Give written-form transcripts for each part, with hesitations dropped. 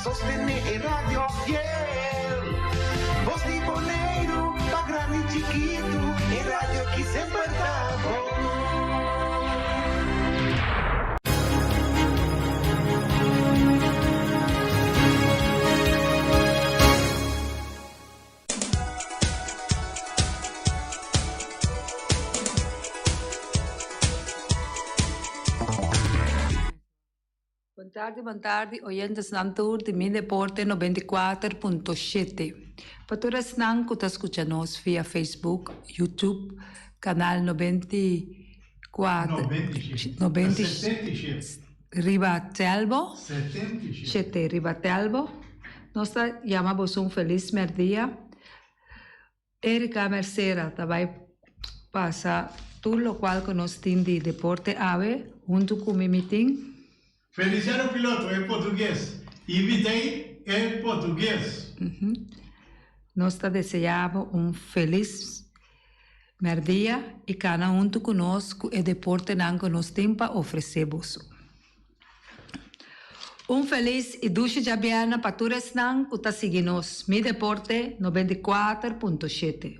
sostené e radio fiel. Bos di Boneiru, pa grandi i chikitu, e radio ki semper ta bon. Bon tardi, bon tardi, oyentesnan tur di Mi Deporte 94.7. Pa tur esnan ku ta skucha nos via Facebook, YouTube, kanal 94, 97 riba Telbo, shete riba Telbo. Nos ta yama boso un felis mèrdia. Erika Mercera ta bai pasa tur lokual ku nos tin di deporte awe huntu ku mi mi tin. Feliciano Piloto e portugues y Vitei e portugues. Nos ta desea bo un felis mèrdia y kana huntu ku nos ku e deportenan ku nos tin pa ofresé boso. Un felis i dushi djabièrnè pa tur esnan ku ta sigui nos Mi Deporte 94.7.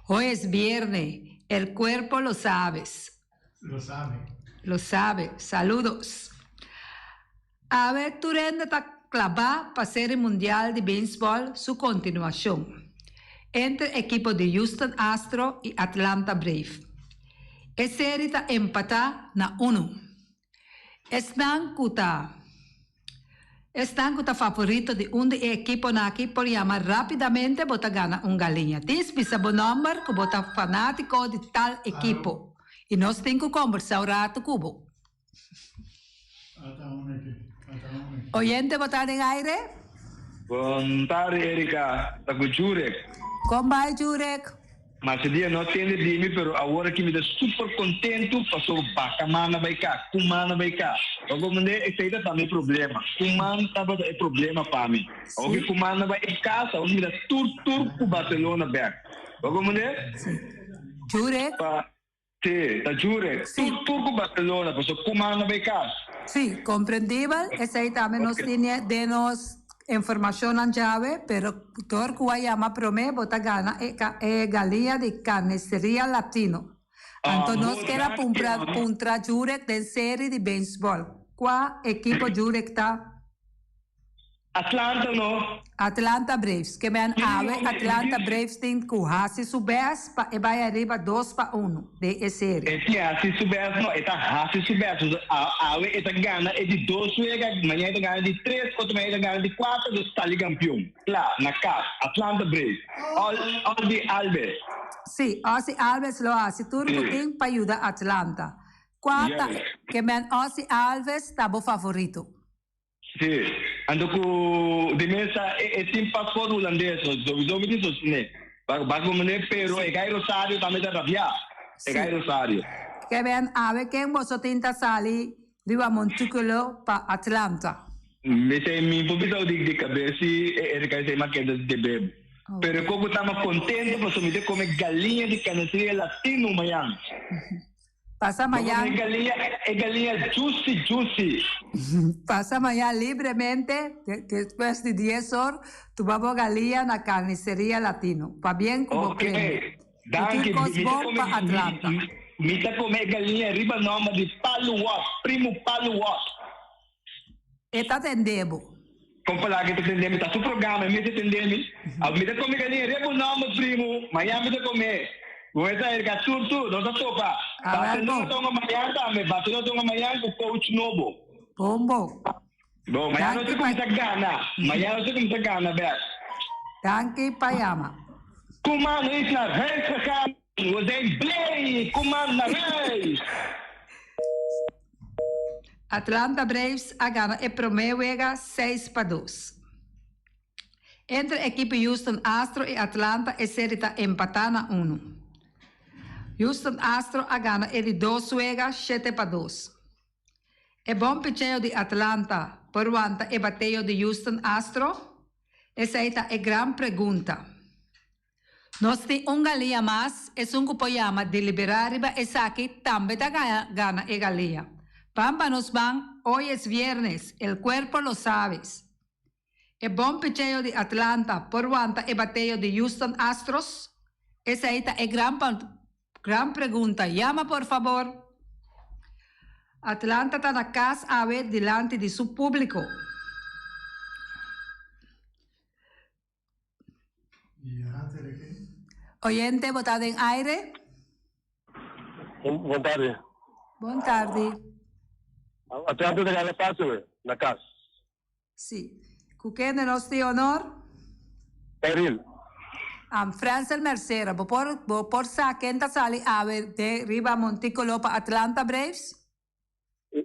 Hoy es bierne, el cuerpo lo sabes. Lo sabe. Lo sabe. Saludos. Awe tur hende ta klabá pa Serie Mundial di Beisbòl su kontinuashon entre ekipo di Houston Astro i Atlanta Brave. E seri ta empatá na unu. Esnan ku ta Esnan ku ta favorito di un di e ekiponan aki por yama rápidamente bo ta gana un galiña. Dis bisa bo nòmber ku bo ta fanátiko di tal ekipo i nos tin ku kombersá un ratu ku bo. Oyente bo ta den aire? Bon tardi Erika, ta ku Jurek. Kon bai Jurek? Masha dia no tende di mi pero awor aki mi ta super kontentu paso baka man a bai ka, ku man a bai ka. Bo komprende? Esei ta ta mi problema. Ku man tabata e problema pa mi. Awor ki ku man a bai kas awor mi ta tur tur ku Barcelona bek. Bo komprende? Jurek? Pa Sí, ta jure. Sí. Tur tur ku Barcelona, pasobra Koeman a bay kas. Sí, komprendibel. Esei tambe nos tine den nos informashonnan djawe, pero dor ku a yama promé bo ta gana e e galiña di Carniceria Latino. Anto nos Bon ker a danki, puntra mama. puntra Jurek den seri di beisbòl. Kua ekipo Jurek ta? Atlanta no. Atlanta Braves. Ke men awe Atlanta Braves tin ku hasi su bes pa e bai ariba dos pa unu den e serie. E tin hasi su bes no, e ta hasi su bes. Awe e ta gana e di dos wega, mañana e ta gana di tres, otro mañana e ta gana di kuater, dus sali kampion. Kla, na kas. Atlanta Braves. All, Ozzie Albies. Si, Ozzie Albies lo hasi tur ku tin pa yuda Atlanta. Kua ta ke men Ozzie Albies ta bo favorito? Sí, anto ku di mesa e e tin paspoort hulandes no sowieso mi tin sostené. Bak bak bo mane pero e gai Rosario tambe ta rabiá. E gai Sí. Rosario. Ke ben awe ken boso tin ta sali riba Montuculo pa Atlanta? Mi say mi por bisa di di kabes si e Erika esei ma keda di beb. Pero e koko ta ma kontento pasobra mi ta kome galiña di carniceria latino mayan. Pasa Bo mañan. come e galiña, e galiña juicy, juicy. Pasa mañan libremente, despues di dies or, tuma bo galiña na Carniceria Latino. Pabien cu bo Ok, premio. Y danki. tur cos Mi ta bon come, pa Atlanta. mi, mi ta come e galiña riba nomber di Palu Wot, primo Palu Wot. E ta tende bo. Con palabra ki ta tende mi? Ta su programa, e mester tende mi. Abo mi ta come galiña riba bo nomber, primo. Mañan mi ta come. Bo mester acerca tur tur, nos ta topa. Awel Barcelona bo. tonga mañan tambe, Barcelona tonga mañan cu coach nobo. Bon bo. Bo, mañan nos Danki ta pa. cuminsa gana. Mañan nos ta cuminsa gana bek. Danki pa yama. Koeman is naar huis gegaan. We zijn blij! Koeman naar huis! Atlanta Braves a gana e promé wega seis pa dos. Entre ekipo Houston Astro i Atlanta e seri ta empatá na unu. Houston Astro a gana e di dos wega shete pa dos. E bon picheo di Atlanta por wanta e bateo di Houston Astro? Esei ta e gran pregunta. Nos tin un galia mas, esun ku por yama deliberá riba esaki tambe ta gana e galia. Ban pa nos ban, hoy es viernes, el cuerpo lo sabes. E bon picheo di Atlanta por wanta e bateo di Houston Astros? Esei ta e gran gran pregunta. Yama por fabor. Atlanta ta na kas awe dilanti di su públiko. Oyente, bo ta den aire. Bon tardi. Bon tardi. Atlanta ta gana fácil na kas. Si. Ku kende nos tin honor? Eril. Am Frensel Mercera, bo por bo por sa ken ta sali awe de riba Montículo pa Atlanta Braves?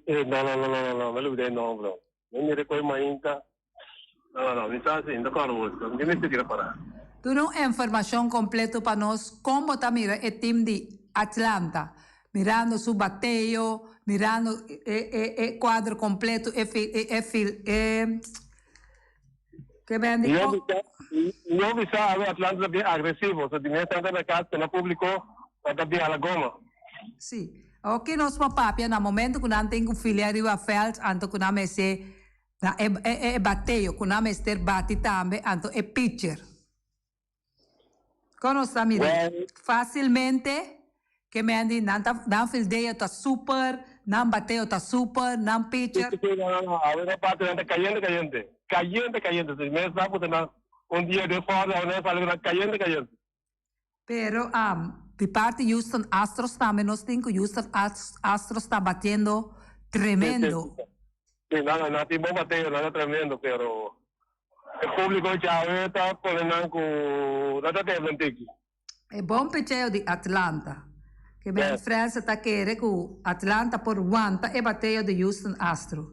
No, no, no, no, no, mi lubida e nomber. Mi mira koe mainta. No, no, no, mi sa si, mi ta kòrda bo. Mi mester keda pará. Duna un informashon kompleto pa nos kon bo ta mira e tim di Atlanta. Mirando su bateo, mirando e e e cuadro completo, e fi e e fil e ke ben di Yo bisa, yo bisa awe Atlanta ta bien agresivo, so di mes nan ta na cas cu na publico nan ta bien ala goma. Si. Oki nos por papia na momento cu nan tin cu filia riba veld anto cu nan mester na e e e bateo cu nan mester bati tambe anto e pitcher. Kon nos ta mira? Fásilmente ke men di nan ta nan fildeo ta super, nan bateo ta super, nan pitcher. Sí, sí, no, no, no. Awe nan parti nan ta kayente, kayente. Kayente, kayente. Si mes sa puta nan un dia den fòrno, awe nan sali ku nan kayente, kayente. Pero di parti Houston Astros tambe nos tin ku Houston Astros ta batiendo tremendo. Sí, nan nan tin bon bateo, nan ta tremendo, pero E publico djawe ta pone nan cu nan ta tembla un tiki. E bon picheo di Atlanta. Ke men Fresa ta kere cu Atlanta por wanta e bateo di Houston Astro.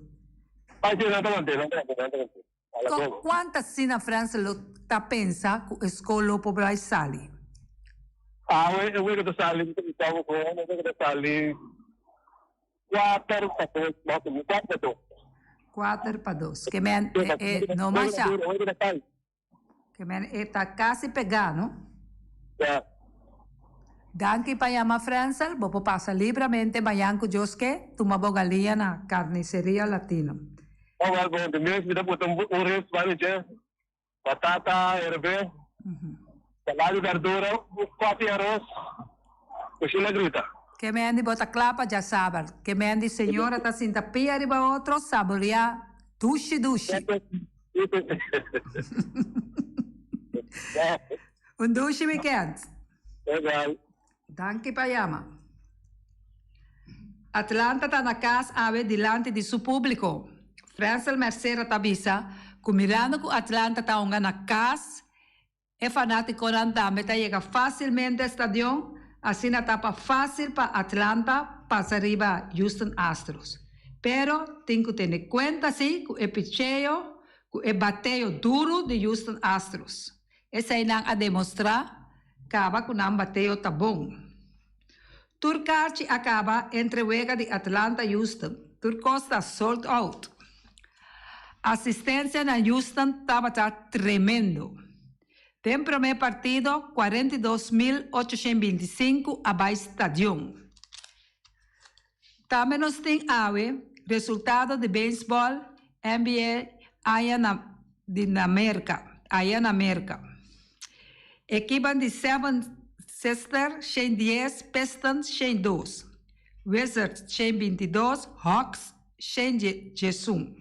Ay si, nan ta want'é, nan ta want'é, nan ta want'é. A la goma. Cuanta asina Fresa lo ta pensa cu e score lo por bay sali? Awe e wega ta sali, mi ta bisa bo cu e wega ta sali Kuater pa dos, mas o menos, kuater pa dos. Kuater pa dos. Ke men e e no masha. Ke men e ta kasi pegá, no? Ya. Danki pa yama Frensel, bo por pasa libramente mañan ku Dios ke, tuma bo galiña na Carniceria Latino. Oh wel bon, de mes mi ta puta un res bani dje, batata, herbé, salada di berdura, un kopi aros, kushina grita. Ke men di bo ta kla pa djasaber. Ke men di señora ta sinta pia riba otro saboreá dushi dushi. Un dushi weekend. Igual. Danki pa yama. Atlanta ta na kas awe dilanti di su públiko. Frensel Mercera ta bisa ku mirando ku Atlanta ta hunga na kas, e fanátikonan tambe ta yega fásilmente stadion, asina ta pa fásil pa Atlanta pasa riba Houston Astros. Pero tin ku tene kuenta si ku e picheo ku e bateo duru di Houston Astros. Eseinan a demostrá kaba ku nan bateo ta bon. Tur karchi a kaba entre wega di Atlanta Houston. Tur kos ta sold out. Asistensia na Houston tabata tremendo. Den promé partido 42,825 a bai stadion. Tambe nos tin awe resultado di beisbòl NBA aya na di na Merka aya na Merka. Ekipan di Seven Sister shen dies, Pistons shen dos, Wizards shen 22, Hawks shen djesun,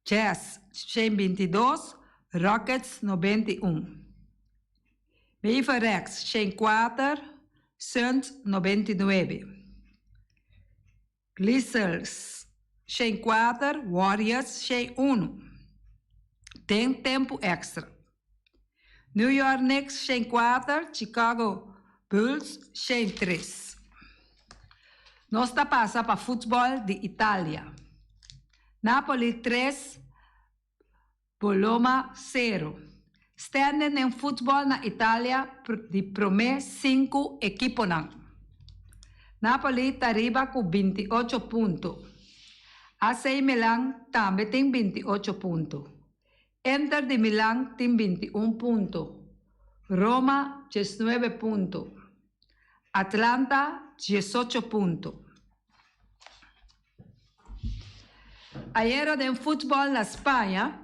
Jazz shen 22, Rockets 91. Mavericks 104, Suns 99. Grizzlies 104, Warriors 101. Den tempu extra. New York Knicks 104, Chicago Bulls 103. Nos ta pasa pa futbòl di Italia. Napoli 3, Boloma sero. Standing den futbòl na Italia di promé sinku ekiponan. Napoli ta riba ku 28 punto. AC Milan tambe tin 28 punto. Inter di Milan tin 21 punto. Roma 19 punto. Atlanta 18 punto. Ayera den futbòl na Spaña,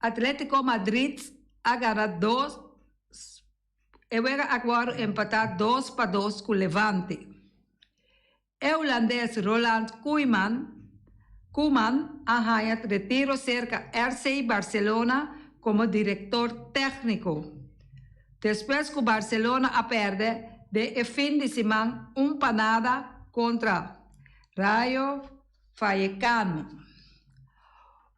Atletico Madrid a gana dos e wega a wòrdu empatá dos pa dos ku Levante. E hulandes Roland Koeman Koeman a haña retiro serka RC Barcelona komo direktor tékniko. Despues ku Barcelona a pèrdè den e fin di siman un pa nada kontra Rayo Vallecano.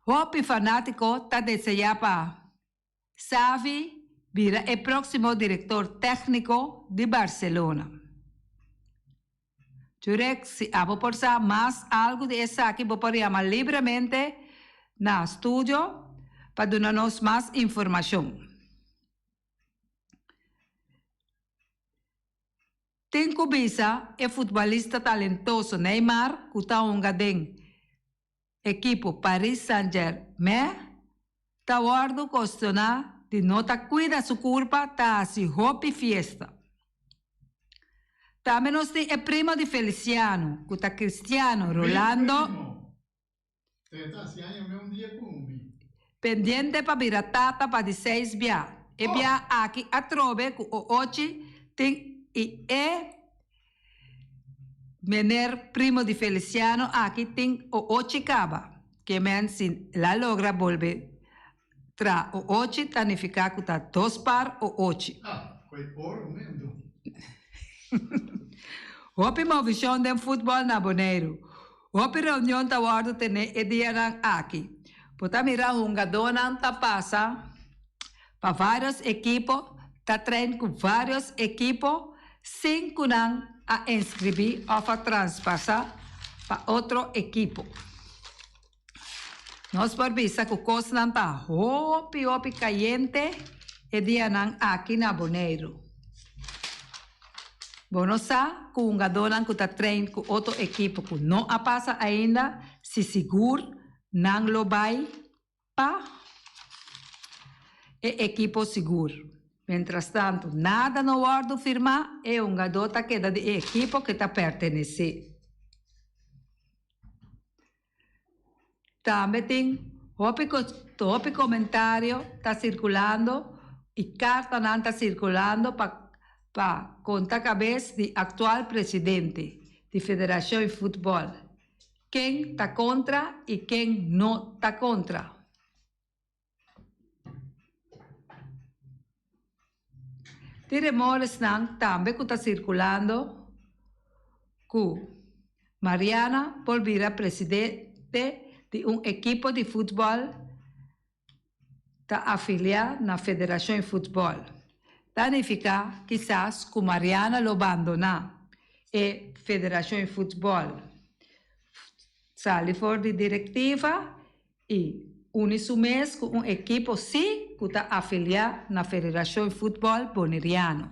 Hopi fanátiko ta deseá pa Xavi bira e próksimo direktor tékniko di Barcelona. Jurek, si abo por sa mas algu di esaki bo por yama libremente na studio pa duna nos mas informashon. Tin ku bisa e futbolista talentoso Neymar ku ta hunga den Ekipo Paris Saint-Germain ta wòrdu kuestioná di no ta kuida su kurpa ta hasi hopi fiesta. Tambe nos tin e primo di Feliciano ku ta Cristiano Rolando pendiente pa bira tata pa di seis bia. E bia aki atrobe ku oochi tin i e Meneer primo di Feliciano aki tin oochi caba, ke men si la logra bolbe tra oochi ta nifica cu ta dos par oochi. Ah, koe oro mendo. Hopi movishon den futbol na Boneiru. Hopi reunion ta wordo tene e dianan aki. Bo ta mira hungadónan ta pasa pa varios ekipo ta train ku varios ekipo sin ku nan a inskribí òf a traspasá pa otro ekipo. Nos por bisa ku kosnan ta hopi hopi kayente e dianan aki na Boneiru. Bo no sa ku hungadónan ku ta train ku otro ekipo ku no a pasa ainda si sigur nan lo bai Pa e ekipo sigur. Mientrastantu nada no wòrdu firmá, e hungadó ta keda di e ekipo ke ta pertenesé. Tambe tin hopi hopi komentario ta sirkulando i kartanan ta sirkulando pa pa konta kabes di aktual presidente di Federashon di Futbòl. Ken ta kontra i ken no ta kontra. Tin remoresnan tambe ku ta sirkulando ku Mariana por bira presidente di un ekipo di futbòl ta afiliá na Federashon Futbòl. Ta nifiká kisas ku Mariana lo bandoná e Federashon Futbòl, sali for di direktiva i uni su mes ku un ekipo sí ku ta afiliá na Federashon Futbòl Boneriano.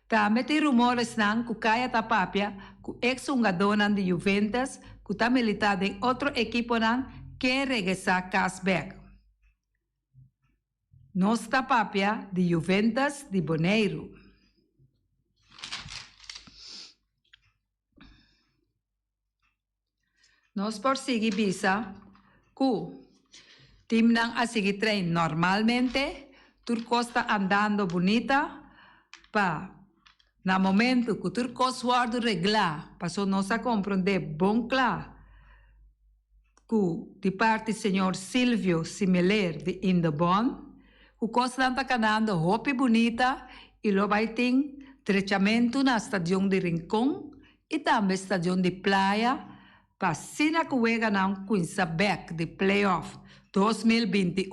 Tambe tin rumoresnan ku Kaya ta papia ku eks hungadónan di Juventus ku ta militá den otro ekiponan ke regresá kas bèk. Nos ta papia di Juventus di Boneiru. Nos por sigui bisa ku timnan a sigui train normalmente, tur kos ta andando bunita pa na momento ku tur kos wòrdu reglá, paso nos a komprondé bon kla ku di parti señor Silvio Simeler di Indebon ku kosnan ta kanando hopi bunita i lo bai tin drechamentu na stadion di Rincon i tambe stadion di Playa pa asina ku weganan kuinsa bek di playoff 2021,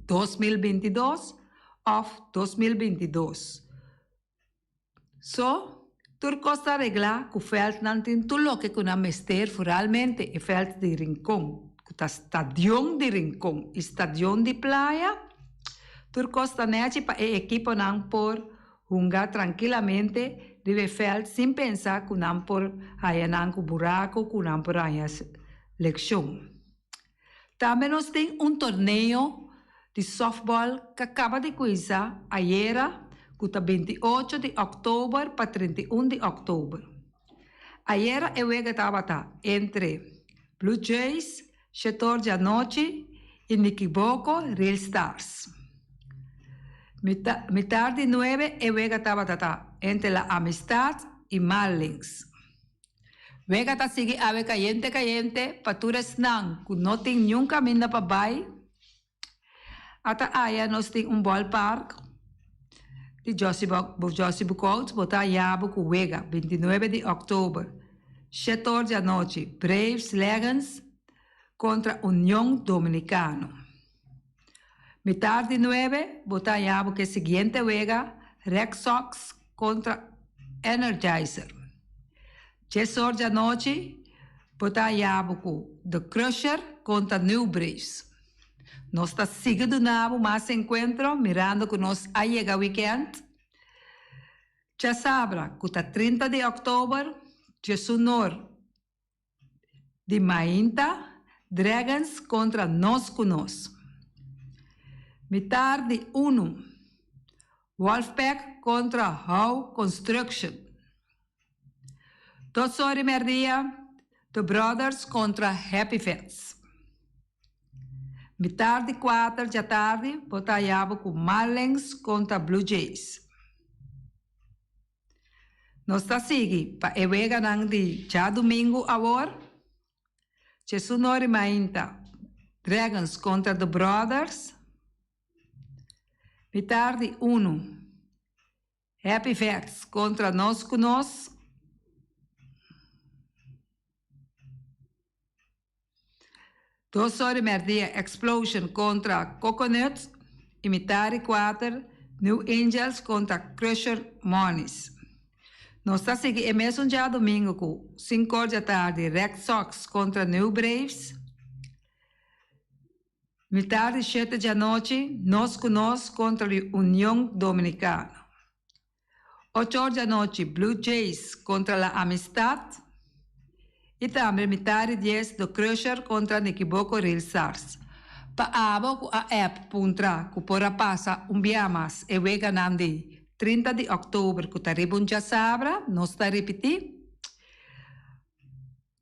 2022 òf 2022. So, tur kos ta reglá ku vèltnan tin tur loke ku nan mester furalmente e vèlt di Rincon ku ta stadion di Rincon i stadion di Playa tur kos ta nèchi pa e ekiponan por Hunga trankilamente riba e vèlt sin pensa ku nan por haya nan ku buraku ku nan por haña lekshon. Tambe nos tin un torneo di sòftbòl ka kaba di kuinsa ayera ku ta 28 di òktober pa 31 di òktober. Ayera e wega tabata entre Blue Jays. shetor djanochi i Nikiboko Real Stars. Mitar di nuebe e wega tabata ta entre La Amistad i Marlins. Wega ta sigui awe kayente kayente pa tur esnan ku no tin niun kaminda pa bai. Ata aya nos tin un ballpark di Jossy Bukout bo ta haña bo ku wega bintinuebe di òktober shetor di anochi Braves Legends kontra Union Dominicano. Mitar di nuebe bo ta haña bo ku e siguiente wega Red Sox kontra Energizer. Djes or di anochi bo ta haña bo ku The Crusher kontra New Braves. Nos ta sigui duna bo mas enkuentro mirando ku nos a yega wikènt. Djasabra ku ta 30 di òktober, djesunor di mainta, Dragons kontra Nos Ku Nos. Mitar di unu, Wolfpack kontra Howe Construction. Dos or di mèrdia, The Brothers kontra Happy Vets. Mitar di kuater djatardi bo ta haña bo ku Marlins kontra Blue Jays. Nos ta sigui pa e weganan di djadumingu awor. Djesunor i mainta, Dragons kontra The Brothers. Mitar di unu, Happy Vets kontra Nos Ku Nos. Dos or di merdia Explosion kontra Coconuts i mitar di kuater New Angels kontra Crusher Monies. Nos ta sigui e mesun djadumingu ku sinkor djatardi Red Sox kontra New Braves. Mitar di shete djanochi Nos Ku Nos kontra di Union Dominicano. Ocho or djanochi Blue Jays kontra La Amistad i tambe mitar di dies The Crusher kontra Nikiboko Real Stars. Pa abo ku a app puntra ku por a pasa un bia mas e weganan di 30 di òktober ku ta riba un djasabra, nos ta ripití,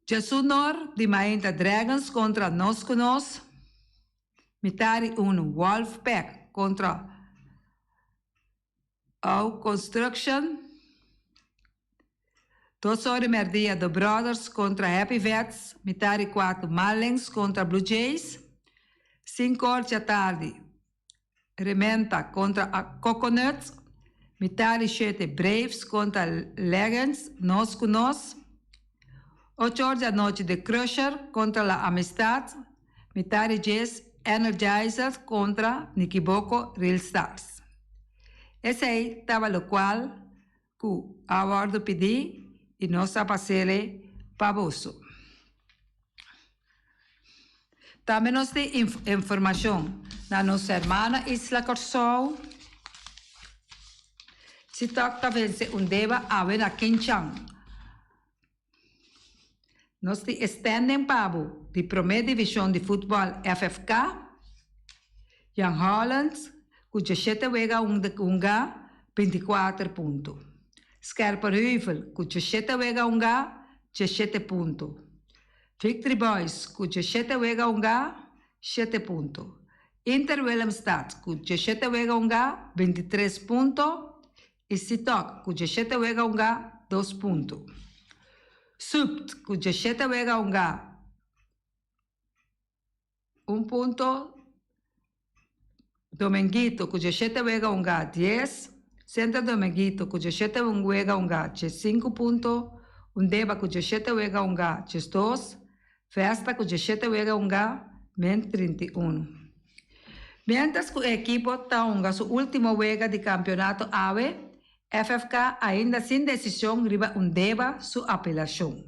Djasunor di mainta Dragons kontra Nos Ku Nos, mitar di unu Wolfpack kontra Au Construction, Dos or di merdia The Brothers kontra Happy Vets, mitar di kuatu Marlins kontra Blue Jays, sinku or djatardi Rementa kontra Coconuts, mitar di shete Braves kontra Legends, Nos ku Nos, ocho or di anochi The Crusher kontra La Amistad, mitar di djes Energizer kontra Nikiboko Real Stars. Esei taba lokual ku a wòrdu pidí i nos a pas'ele pa boso. Tambe nos tin informashon na nos hermana isla Kòrsou. Si tòg ta vense un deba awe na Kinchan. Nos tin e standing pa bo di promé divishon di futbòl FFK. Jan Holland ku djeshete wega hungá binti kuater punto. Scherpenheuvel ku djeshete wega hungá djeshete punto. Victory Boys ku djeshete wega hungá shete punto. Inter Willemstad ku djeshete wega hungá bintitres punto i Sitok ku djeshete wega hungá dos punto. Subt ku djeshete wega hungá un punto. Dominguito ku djeshete wega hungá dies. Central Dominguito ku djeshete wega hungá djesinku punto. Undeba ku djeshete wega hungá djesdos. Vesta ku djeshete wega hungá men 31. Miéntras ku e ekipo ta hunga su último wega di kampionato awe, FFK ainda sin desishon riba Undeba su apelashon.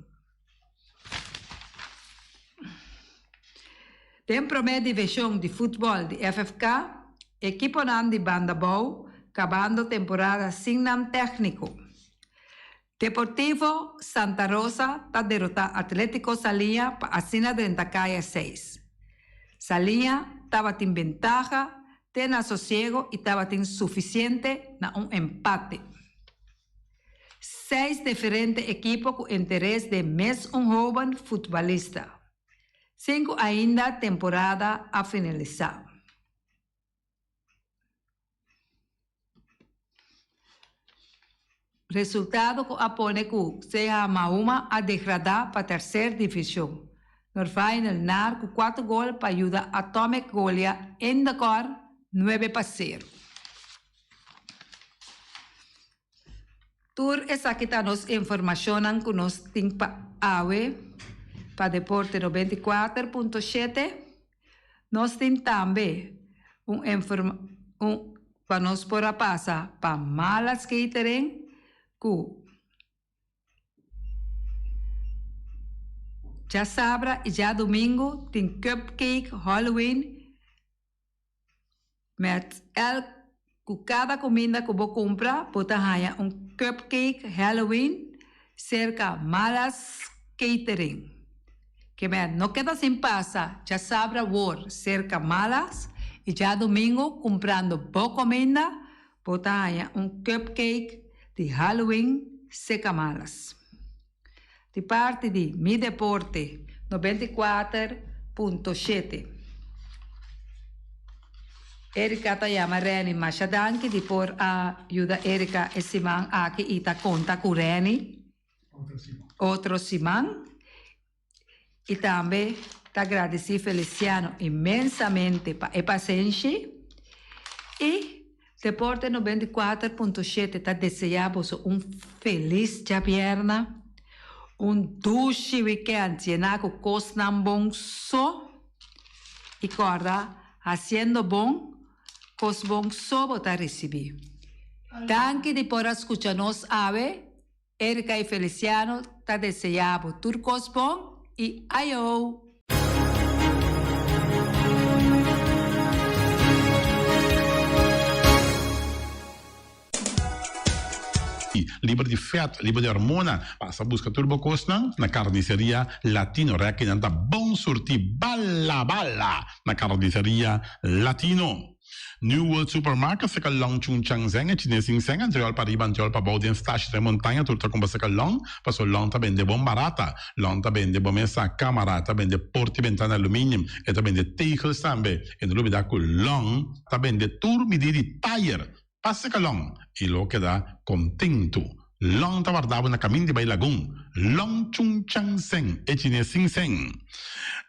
Den promé divishon di futbòl di FFK, ekiponan di Banda Bou kabando temporada sin nan tèkniko. Deportivo Santa Rosa ta derotá Atlético Saliña pa asina drenta kaya seis. Saliña tabatin bentaha te na sosiego i tabatin sufisiente na un empate. Seis diferente ekipo ku interes den mes un hóben futbalista. Sin ku ainda temporada a finalisá. Resultado ku a pone ku CH Mahuma a degradá pa terser divishon. Norvainel nar ku kuater gol pa yuda Atomic golia Indekor 9-0. Tur esaki ta nos informashonnan ku nos tin pa awe pa Deporte 94.7. Nos tin tambe un informa un pa nos por a pasa pa Malas Catering ku djasabra i djadumingu tin Cupcake Halloween. Met elk ku kada kuminda ku bo kumpra bo ta haña un cupcake Halloween serka Malas Catering. Ke men no keda sin pasa djasabra wor serka Malas i djadumingu kumprando bo kuminda bo ta haña un cupcake di Halloween seka Malas. Di parti di Mi Deporte 94.7. Erika ta yama Renny masha danki di por a yuda Erika e siman aki y ta conta cu Renny otro siman. Y tambe ta gradici Feliciano inmensamente pa e pasenshi. Y Deporte 94.7 ta desea boso un felis djabierna, un dushi weekend yena cu cosnan bon so. Y corda, haciendo bon, cos bon so bo ta ricibi. Danki di por a scucha nos awe. Erika y Feliciano ta desea bo tur cos bon y ayo! Liber di fèt, liber di hormona. Pasa buska tur bo kosnan na Carniceria Latino. Rèkinan ta bon surtí bala bala na Carniceria Latino. New World Supermarket seka Long Chun Chang Zeng e chines in Zeng antriol pa riba antriol pa bou den stashi den montaña tur ta kumpra seka Long paso Long ta bende bon barata Long ta bende bo mesa kamara ta bende porta y bentana aluminium e ta bende tegels tambe e no lubida ku Long ta bende tur midi di tayer pa seka Long y lo keda kontentu Long ta warda bo na kamin di bai Lagun Long Chun Chang Zeng e chines sin Zeng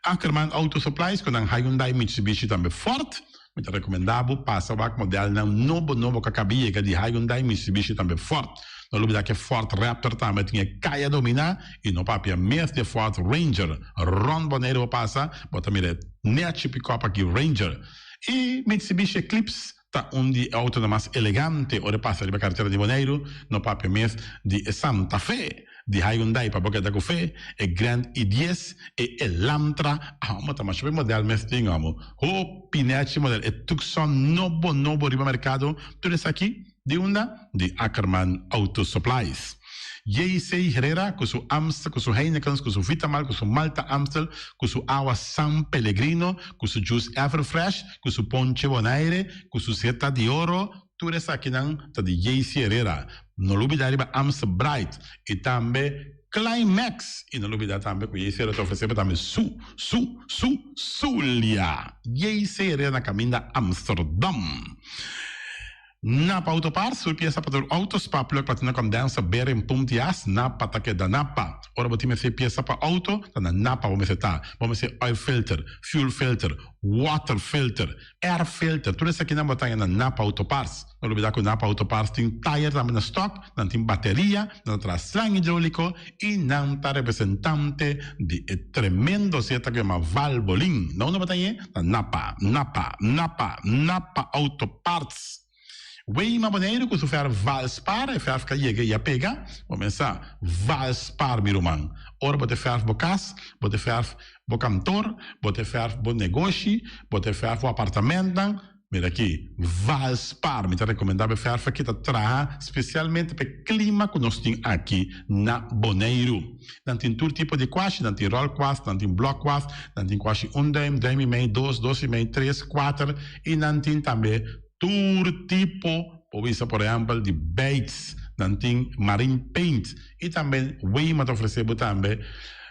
Ackerman Auto Supplies ku nan Hyundai Mitsubishi tambe Ford Mi ta rekomendá bo pasa wak modelnan nobo nobo ku a kaba yega di Hyundai, Mitsubishi tambe Ford. No lubidá ku e Ford Raptor tambe tin e kaya dominá i no papia mes di e Ford Ranger. Rònt Boneiru bo pasa, bo ta mira e nèchi pikòp aki Ranger. I Mitsubishi Eclipse ta un di e outonan mas elegante ora e pasa riba karetera di Boneiru, no papia mes di e Santa Fe. Di Hyundai pa bo keda ku fe, e Grand i dies, e Elantra, amo ta masha hopi model mes tin amo. Hopi nechi model, e Tucson nobo nobo riba merkado, tur esaki di unda? Di Ackerman Auto Supplies. JC Herrera ku su Amstel, ku su Heinekens, ku su Vitamal, ku su Malta Amstel, ku su awa San Pellegrino, ku su juice Everfresh, ku su ponche Bonaire, ku su Zeta di Oro, Tur esakinan ta di JC Herrera. No lubida riba Amstel Bright y tambe Climax. Y no lubida tambe cu JC Herrera ta ofrece bo tambe su, su, su, Zulia. JC Herrera na caminda Amsterdam. Napa Auto Parts, tur pieza pa tur auto, spark plug, platina condenser, bearing, pump di as, Napa ta keda Napa. Ora bo tin mester pieza pa auto, ta na Napa bo mester ta. Bo mester oil filter, fuel filter, water filter, Air filter, tur esakinan bo ta haña na Napa Auto Parts. No lubida ku Napa Auto Parts tin tayer tambe na stock, nan tin bateria, nan ta traha slang hidroliko i nan ta representante di e tremendo zeta ku yama Valvoline. Na unda bo ta hañ'é? Na Napa, Napa, Napa, Napa Auto Parts. Weima Boneiru ku su fèrf Valspar, e fèrf ka yega i a pega. Bo mester sa, Valspar mi ruman. Ora bo ta fèrf bo kas, bo ta fèrf bo kantor, bo ta fèrf bo negoshi, bo ta fèrf bo apartamentnan, mira aki, Valspar. Mi ta rekomendá bo e fèrf aki ta traha spesialmente pa e klima ku nos tin aki na Boneiru. Nan tin tur tipo di kuashi, nan tin ròl kuas, nan tin blòk kuas, nan tin kuashi un dùim, dùim i mei, dos, dos i mei, tres, kuater i nan tin tambe Tur tipo, por bisa por ehempel di baits, nan tin marine paint y tambe Wema ta ofrece bo tambe.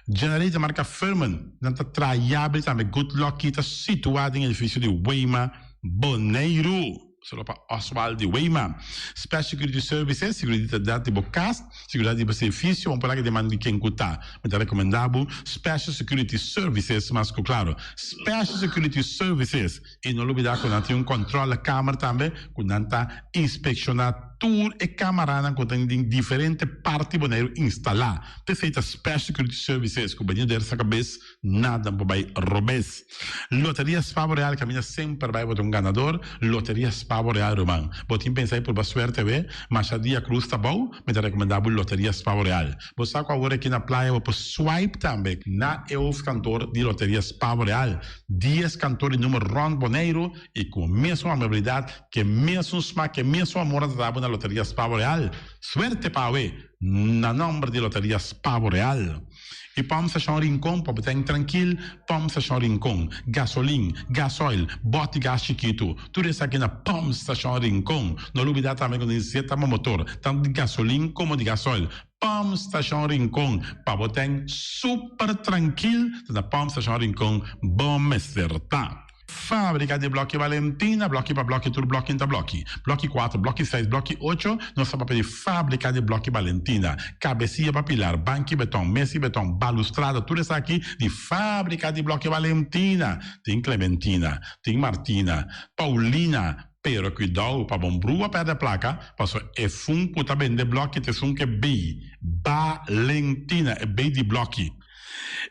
Generator marka Firman, nan ta traha yabri tambe Good Lucky ta situá den edifisio di Weima, Boneiru. Solo pa Oswald di Weima. Special Security Services, seguridat di bo kas, seguridat di bo servisio, un por aki den man di ken ku ta. Mi ta rekomendá bo Special Security Services mas ku klaro. Special Security Services. I no lubidá ku nan tin un kòntròlekamer tambe ku nan ta inspekshoná tur e kamaranan ku tin den diferente parti Boneiru instalá. P'esei ta Special Security Services ku bini der sa kabes nada por bai robes. Loteria Spa Boreal kaminda semper bai bo ta un ganador. Loteria Spa Boreal ruman. Bo tin pensa di purba suerte awe? Masha dia krus ta bou, mi ta rekomendá bo Loteria Spa Boreal. Bo sa ku awor aki na playa bo por swipe tambe na e hoofdkantoor di Loteria Spa Boreal. Dies kantor di number rònt Boneiru i ku mesun amabilidat, ku e mesun smak, ku e mesun amor a trata bo na Loteria Spa Real. Suerte pa awe! Na nòmber di Loteria Spa Real. I Pòmp Stashon Rincon pa bo ta en trankil, Pòmp Stashon Rincon, gasolin, gasoil, bòt di gas chikitu, tur esaki na Pòmp Stashon Rincon. No lubidá tambe ku nos zeta bo motor, tantu di gasolin komo di gasoil. Pump Station Rincon pa bo ten super trankil ta na Pump Station Rincon bo mester ta. Fabrica di bloki Valentina, bloki pa bloki tur bloki ta bloki. Bloki cuatro, bloki seis, bloki ocho, nos ta papia di Fabrica di bloki Valentina. Cabecia pa pilar, banki beton, mesi beton, balustrada, tur esaki di Fabrica di bloki Valentina. Tin Clementina, tin Martina, Paulina, Pero cuidao pa bon brua perde placa, paso esun cu ta bende bloki ta esun ke bay Balentina, e bay di bloki.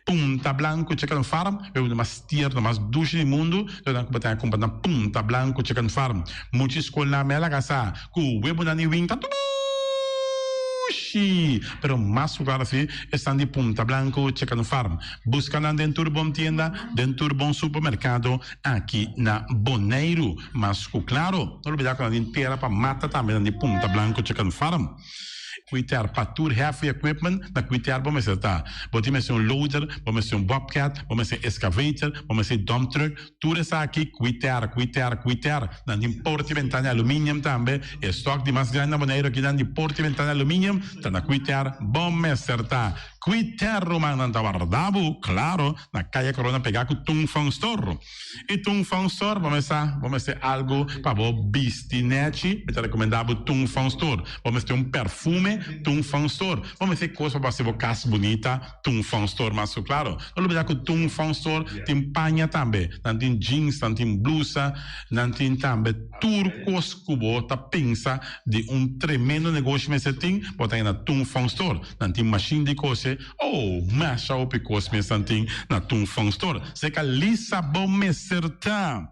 Punta Blanco Chicken Farm, e uno mas tierno, mas dushi di mundu, ta nan cu bo ta cumpra na Punta Blanco Chicken Farm. Muchi scol na mela casa cu webonan di winta dushi, pero mas cu claro si esnan di Punta Blanco Chicken Farm. Busca nan den tur bon tienda, den tur bon supermercado. Aki na Boneiru. Mas ku klaro, no lubidá ku nan tin tera pa mata tambe nan di Punta Blanco Chicken Farm. Kuiter pa tur heavy equipment, na kuiter bo mester ta. Bo tin mester un loader, bo mester un bobcat, bo mester excavator, bo mester dump truck, tur esaki kuiter, kuiter, kuiter. Nan tin porta y ventana aluminium tambe. E stock di mas grandi na Boneiru aki nan di porta y ventana aluminium ta na kuiter bo mester ta. Kuiter rumannan ta warda bo, klaro. Na Kaya Corona pegá ku Tung Fong Store. I Tung Fong Store bo mester bo mester algu pa bo bisti nèchi, mi ta rekomendá bo Tung Fong Store. Bo mester un perfume, Tung Fong Store. Bo mester kos pa bo hasi bo kas bunita, Tung Fong Store mas ku klaro. No lubidá ku Tung Fong Store tin paña tambe. Nan tin jeans, nan tin blusa, nan tin tambe tur kos ku bo ta pensa di un tremendo negoshi mester tin, bo ta haña na Tung Fong Store. Nan tin mashin di kose. Oh, masha hopi kos mes nan tin na Tung Fong Store. Seka Lisa bo mester ta.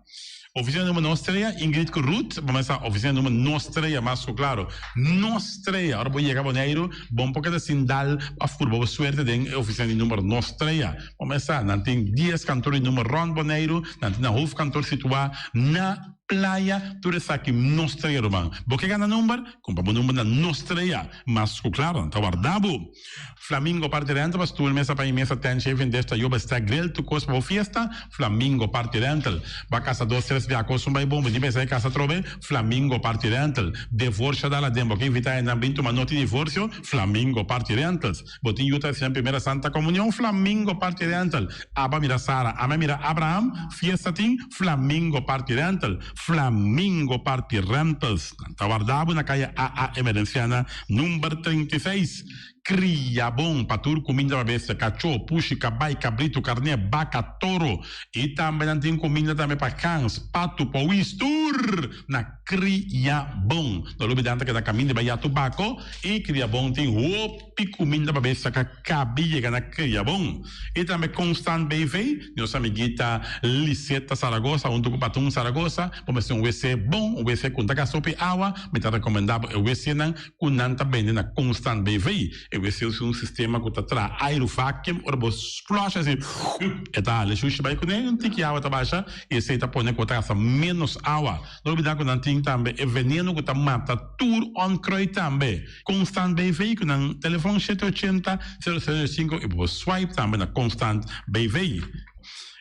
Oficina number nos trea, Ingrid ku Ruth, bo mester sa oficina number nos trea mas ku klaro. Nos trea, ora bo yega Boneiru, bo por keda sin dal of purba bo suerte den e oficina di number nos trea. Bo mester sa, nan tin dies kantor di number rond Boneiru, nan tin nan hoofdkantoor situa na Playa, tur esaki nos trea ruman. Bo ke gana number? Kumpra bo number na nos trea. Mas ku klaro, nan ta warda bo. Flamingo Party Rental pa stoel, mesa pa mesa, tent, shaving dish, tayoba, stack, grill, tur kos pa bo fiesta, Flamingo Party Rental. Bo a kasa dos, tres bia kos un bai bon, bo tin pensa di kasa atrobe, Flamingo Party Rental. Devorsio dal aden, bo ke invita hendenan bin tuma noti di divorsio, Flamingo Party Rentals. Bo tin yu ta hasi nan primera Santa Comunion, Flamingo Party Rental. Aba mira Sara, ame mira Abraham, fiesta tin, Flamingo Party Rental. Flamingo Party Rentals. Nan ta warda bo na kaya AA Emerenciana number 36. Kria bon pa tur kuminda pa bestia, kachó, pushi, kabai, kabritu, karné, baka, toro. I tambe nan tin kuminda tambe pa gans, patu, powis, tur na Kria Bon. No lubida nan ta keda kaminda bai Yatu Bako i Kria Bon tin hopi kuminda pa bestia ka kabi yega na Kria Bon. I tambe Constant BV, nos amiguita Liseta Zaragoza huntu ku Patun Zaragoza, bo mester un wc bon, un wc ku no ta gasta hopi awa, mi ta rekomendá bo e wcnan ku nan ta bende na Constant BV. E wc usa un sistema ku ta traha airu vacuum, ora bo flush asi e ta hala e shushi bai kuné, un tiki awa ta basha i esei ta pone ku bo ta gasta ménos awa. No lubidá ku nan tin tambe e veneno ku ta mata tur onkruid tambe. Constant BV ku nan telefon shete ochenta, sero sero sinku i bo por swipe tambe na Constant BV.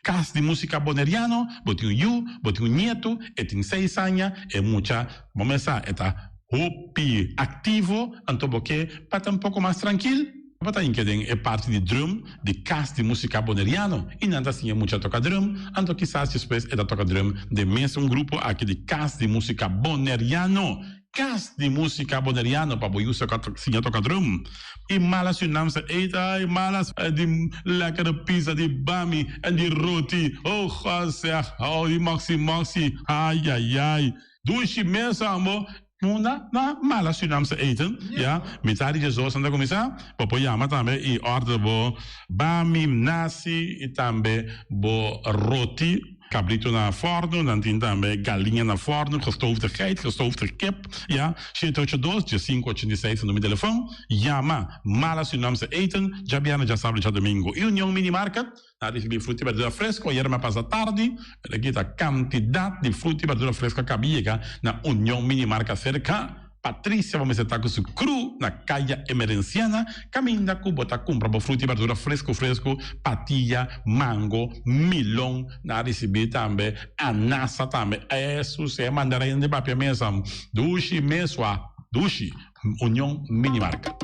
Kas di Musika Boneriano, bo tin un yu, bo tin un nietu, e tin seis aña, e mucha, bo mes sa, e ta hopi aktivo, anto bo ke pa ta un poko mas trankil. Tabata hinca den e parti di drum di Cas di Musica Boneriano y nan ta siña mucha toca drum, anto kisas despues e ta toca drum den mesun grupo aki di Cas di Musica Boneriano. Cas di Musica Boneriano pa bo yu siña toca drum. Y mala Surinaamse eten, ay mala di lekkere pizza di bami en di roti, oh God zeg, oh di moxi moxi, ayayay. Dushi mes ambo. Munda na mala Surinaamse eten, ya. Mitad di djesdos nan ta kuminsá. Bo por yama tambe i order bo bami, nasi i tambe bo roti. Kabrito na fòrnu, nan tin tambe galiña na fòrnu, gestoofde geit, gestoofde kip, ya. Shete ocho dos, diesinku ochenta i seis ta number di telefòn. Yama Mala Surinaamse Eten, djabièrnè, djasabra i djadumingu. I Union Mini Market. Na ricibi fruta y berdura fresco ayer mi a pasa tardi, pero aki ta cantidad di fruta y berdura fresco a caba yega na Union Mini Marca cerca Patricia bo mester ta cu su crew na Caya Emerenciana caminda cu bo ta cumpra bo fruta y berdura fresco fresco, patilla, mango, milon, na ricibi tambe anasa tambe, esu si e mandarina di papia mesa dushi mesua dushi Union Mini Marca.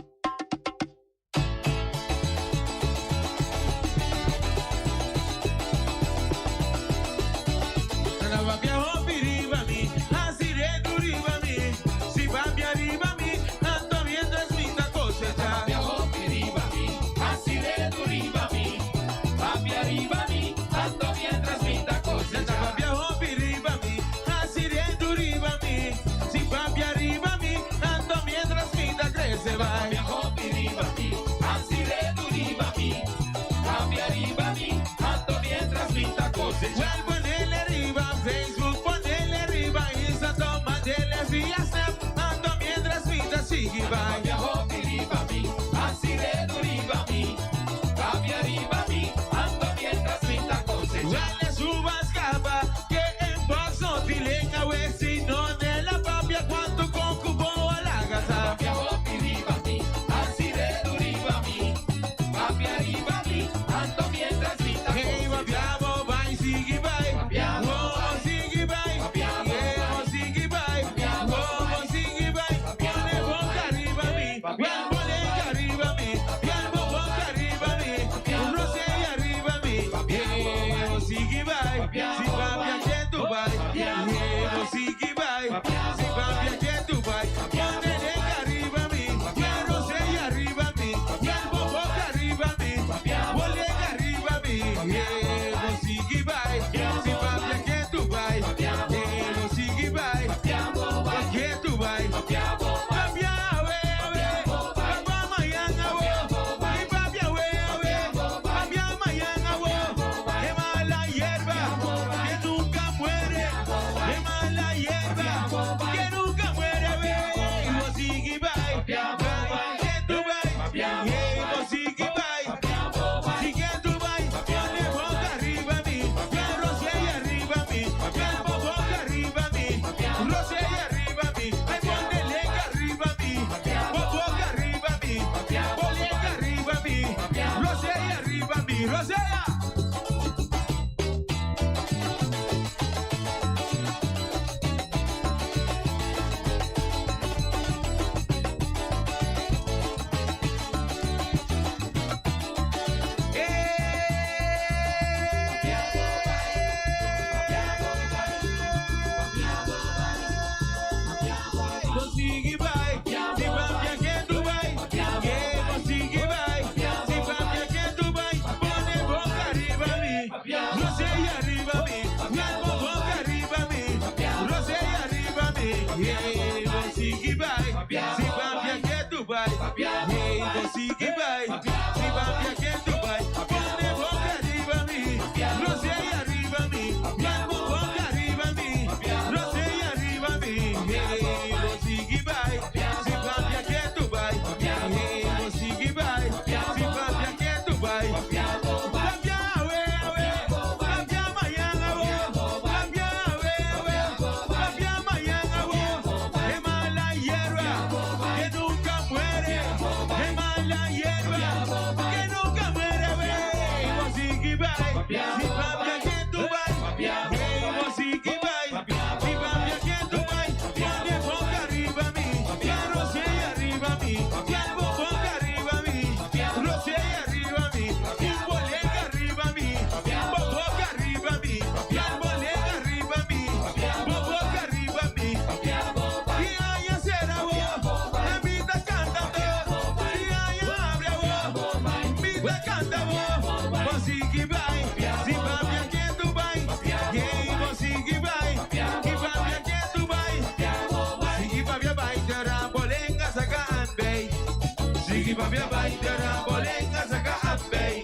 papia bai tera bolenga saka atbei.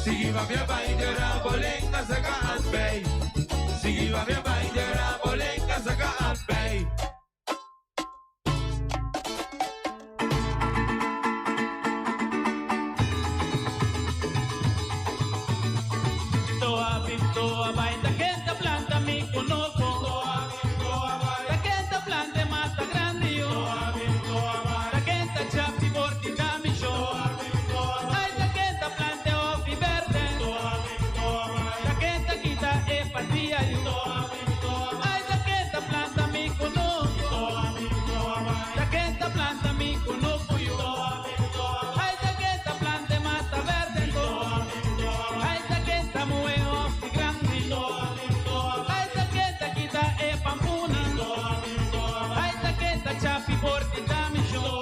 Sigi papia bai tera bolenga saka atbei. Sigi papia bai tera bolenga saka atbei. Toa toa vai ta kenta planta mi kunoko. Ta kenta planta mata grande yo. Ta kenta chapi borti dami show. Ai ta kenta planta ofi verde. Ta kenta kita e patia yo. Ai ta kenta planta mi kunoko. Ta kenta planta mi kunoko yo. Ai ta kenta planta mata verde to. Ai ta kenta mue ofi grande. Ai ta kenta kita e pampuna. Ai ta kenta chapi porti dami show.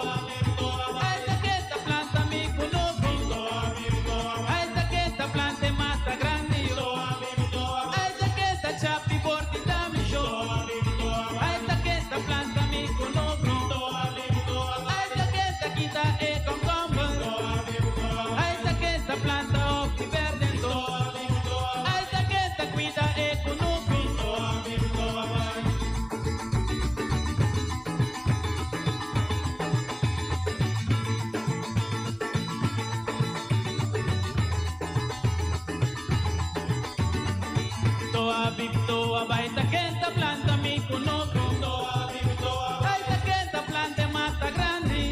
Ai ta kenta planta mi kunoko. Ai ta kenta planta mata grande yo. Ai ta kenta chapi porti dami show. Ai ta kenta planta mi kunoko. Ai ta kenta kita e concombre. Ai ta kenta planta ofi verde to. Ai ta kenta cuida e kunuku. Toa bip toa vai ta kenta planta mi kunoko. Ai ta kenta planta mata grande.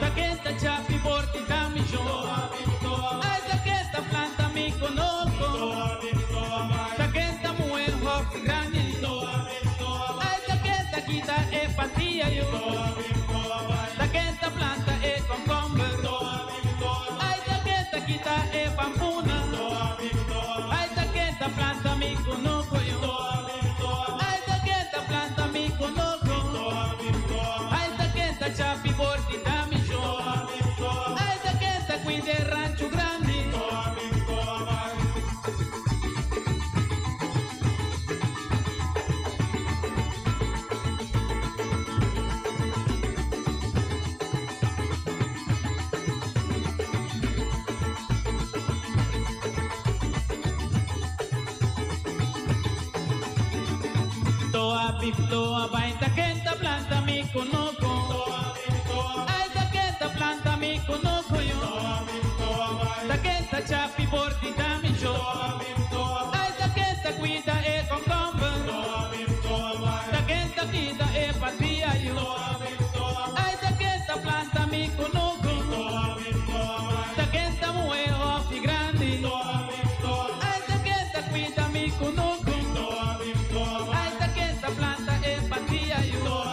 Ta kenta chapi porti dami show. Ai ta kenta planta mi kunoko. Ta kenta mue hop grande. Ai ta kenta kita e patia yo. Ta kenta planta e concombre. Ai ta kenta kita e pampuna. Ai ta kenta planta mi kunoko yo. Ai ta kenta planta mi kunoko. Ai ta kenta chapi porti dami show. Ai ta kenta cuide rancho grande. Toa pip toa vai ta kenta planta mi kunoko. Ai ta kenta planta mi kunoko yo. Ta kenta chapi porti dami show. Ai ta kenta cuida e concombre. Ta kenta kita e patia yo. Ai ta kenta planta mi kunoko. Ta kenta mue ofi grande. Ai ta kenta cuida mi kunoko. Ai ta kenta planta e patia yo.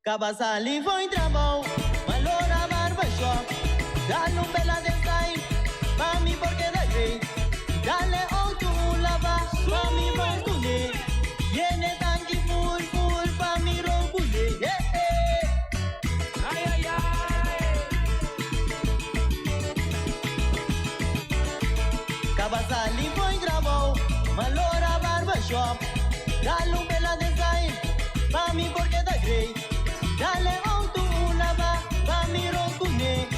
Caba sali foi trabou, malora barbershop. Dale un vela de style, mami porque da grey. Dale auto lava, mami bostune. Viene tanki full full, pa mi rompule. Yeah, eh. Ay, ay, ay. Caba sali foi trabou, malora barbershop. Dale un vela de style, mami porque da grey. Dale auto lava, pa mi rompule.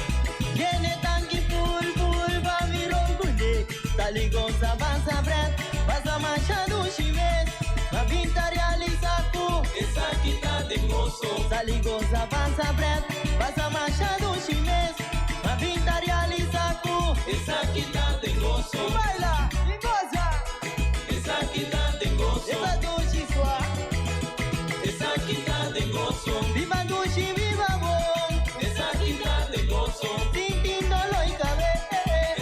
Viene tanki full full, pa mi rompule. Sali goza pasa bread, pasa machado chimes. Ma vinta realiza ku. Essa aqui tá de gozo. Sali goza pasa bread, pasa machado chimes. Ma vinta realiza ku. Essa aqui tá de gozo. Baila y goza. Essa aqui tá de gozo. Essa duchi sua. Essa aqui tá de gozo. Viva duchi, viva bom. Essa aqui tá de gozo. Sintiéndolo y cabe.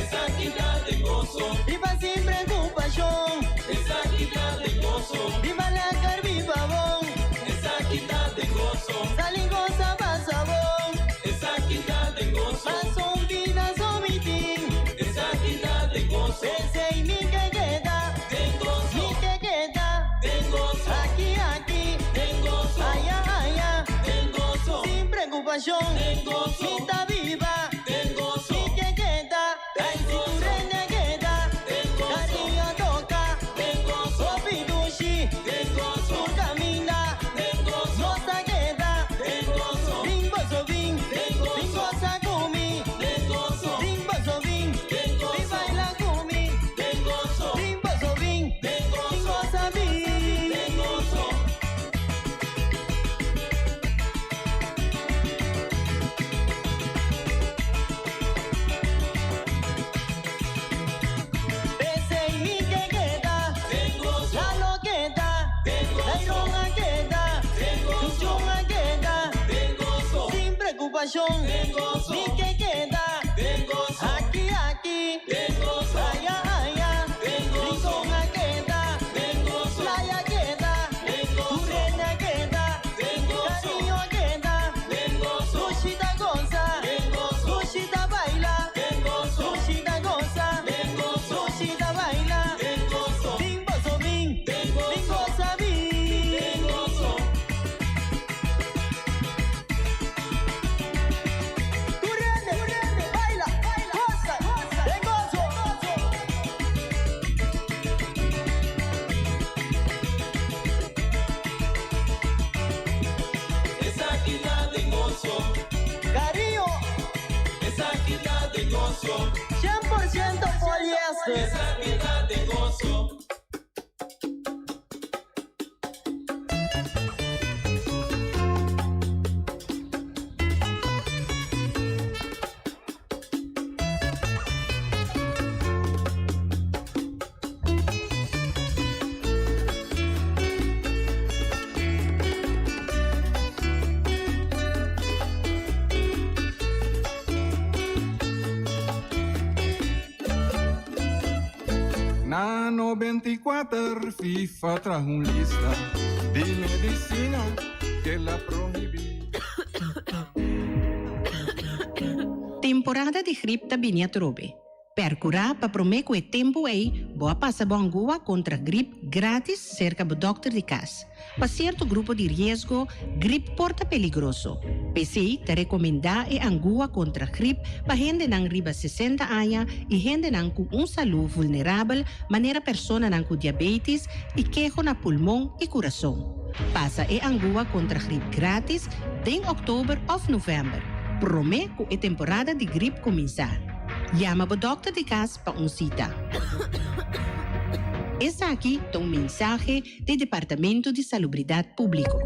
Essa aqui tá de gozo. Viva sin preocupación. Essa aqui tá de gozo. Viva la car, viva bom. Essa aqui tá de gozo. Sali goza pasa bom. Essa aqui tá de gozo. Paso un vida somitín. Essa aqui tá de gozo. Ese y mi que queda. De gozo. Mi que queda. De gozo. Aquí, aquí. De gozo. Allá, allá. De gozo. Sin preocupación. De gozo. Mi está viva. De gozo. Mi que queda. Ay, si tu reina queda. De gozo. Cariño toca. De gozo. Opidushi. De gozo. Tu camina. De gozo. No sa queda. De gozo. Bimbo sobin. De gozo. Bimbo sakumi. De gozo. Bimbo sobin. De gozo. Bimbo baila kumi. De gozo. Bimbo sobin. De gozo. Bimbo sabin. De gozo. Ese y mi que queda. De gozo. La lo queda. De La gozo. irona queda. De gozo. Chuchunga queda. De gozo. Sin preocupación. De gozo. Mi que queda. De gozo. Aquí, aquí. De gozo. Allá, allá. De gozo. Rincón queda. De gozo. Playa queda. De gozo. Tu reina queda. De gozo. Cariño queda. De gozo. Luchita goza. De gozo. Luchita baila. De gozo. Luchita goza. De gozo. Luchita baila. De gozo. Bimbo sobin. De gozo. Bimbo sabin. De gozo. Tu reina, baila, goza, de gozo. Essa aqui tá de gozo. Cariño, Essa aqui tá de gozo. 100% poliéster. Essa aqui tá de gozo. Na 94 FIFA trajo un lista. Di medisina ke la prohibí. Temporada di grip ta bini atrobe. Percurá pa promé cu e tempu ei bo a pasa bo angua contra grip gratis cerca bo dokter di cas. Pa cierto grupo di riesgo, grip por ta peligroso. P'esei ta recomendá e angua contra grip pa hendenan riba 60 aña y hendenan cu un salú vulnerabel manera personanan cu diabetis y keho na pulmon y curason. Pasa e angua contra grip gratis den october of november, promé cu e temporada di grip cuminsá. Yama bo dòkter di kas pa un sita. Esaki ta un mensahe di Departamento di Salubridat Públiko.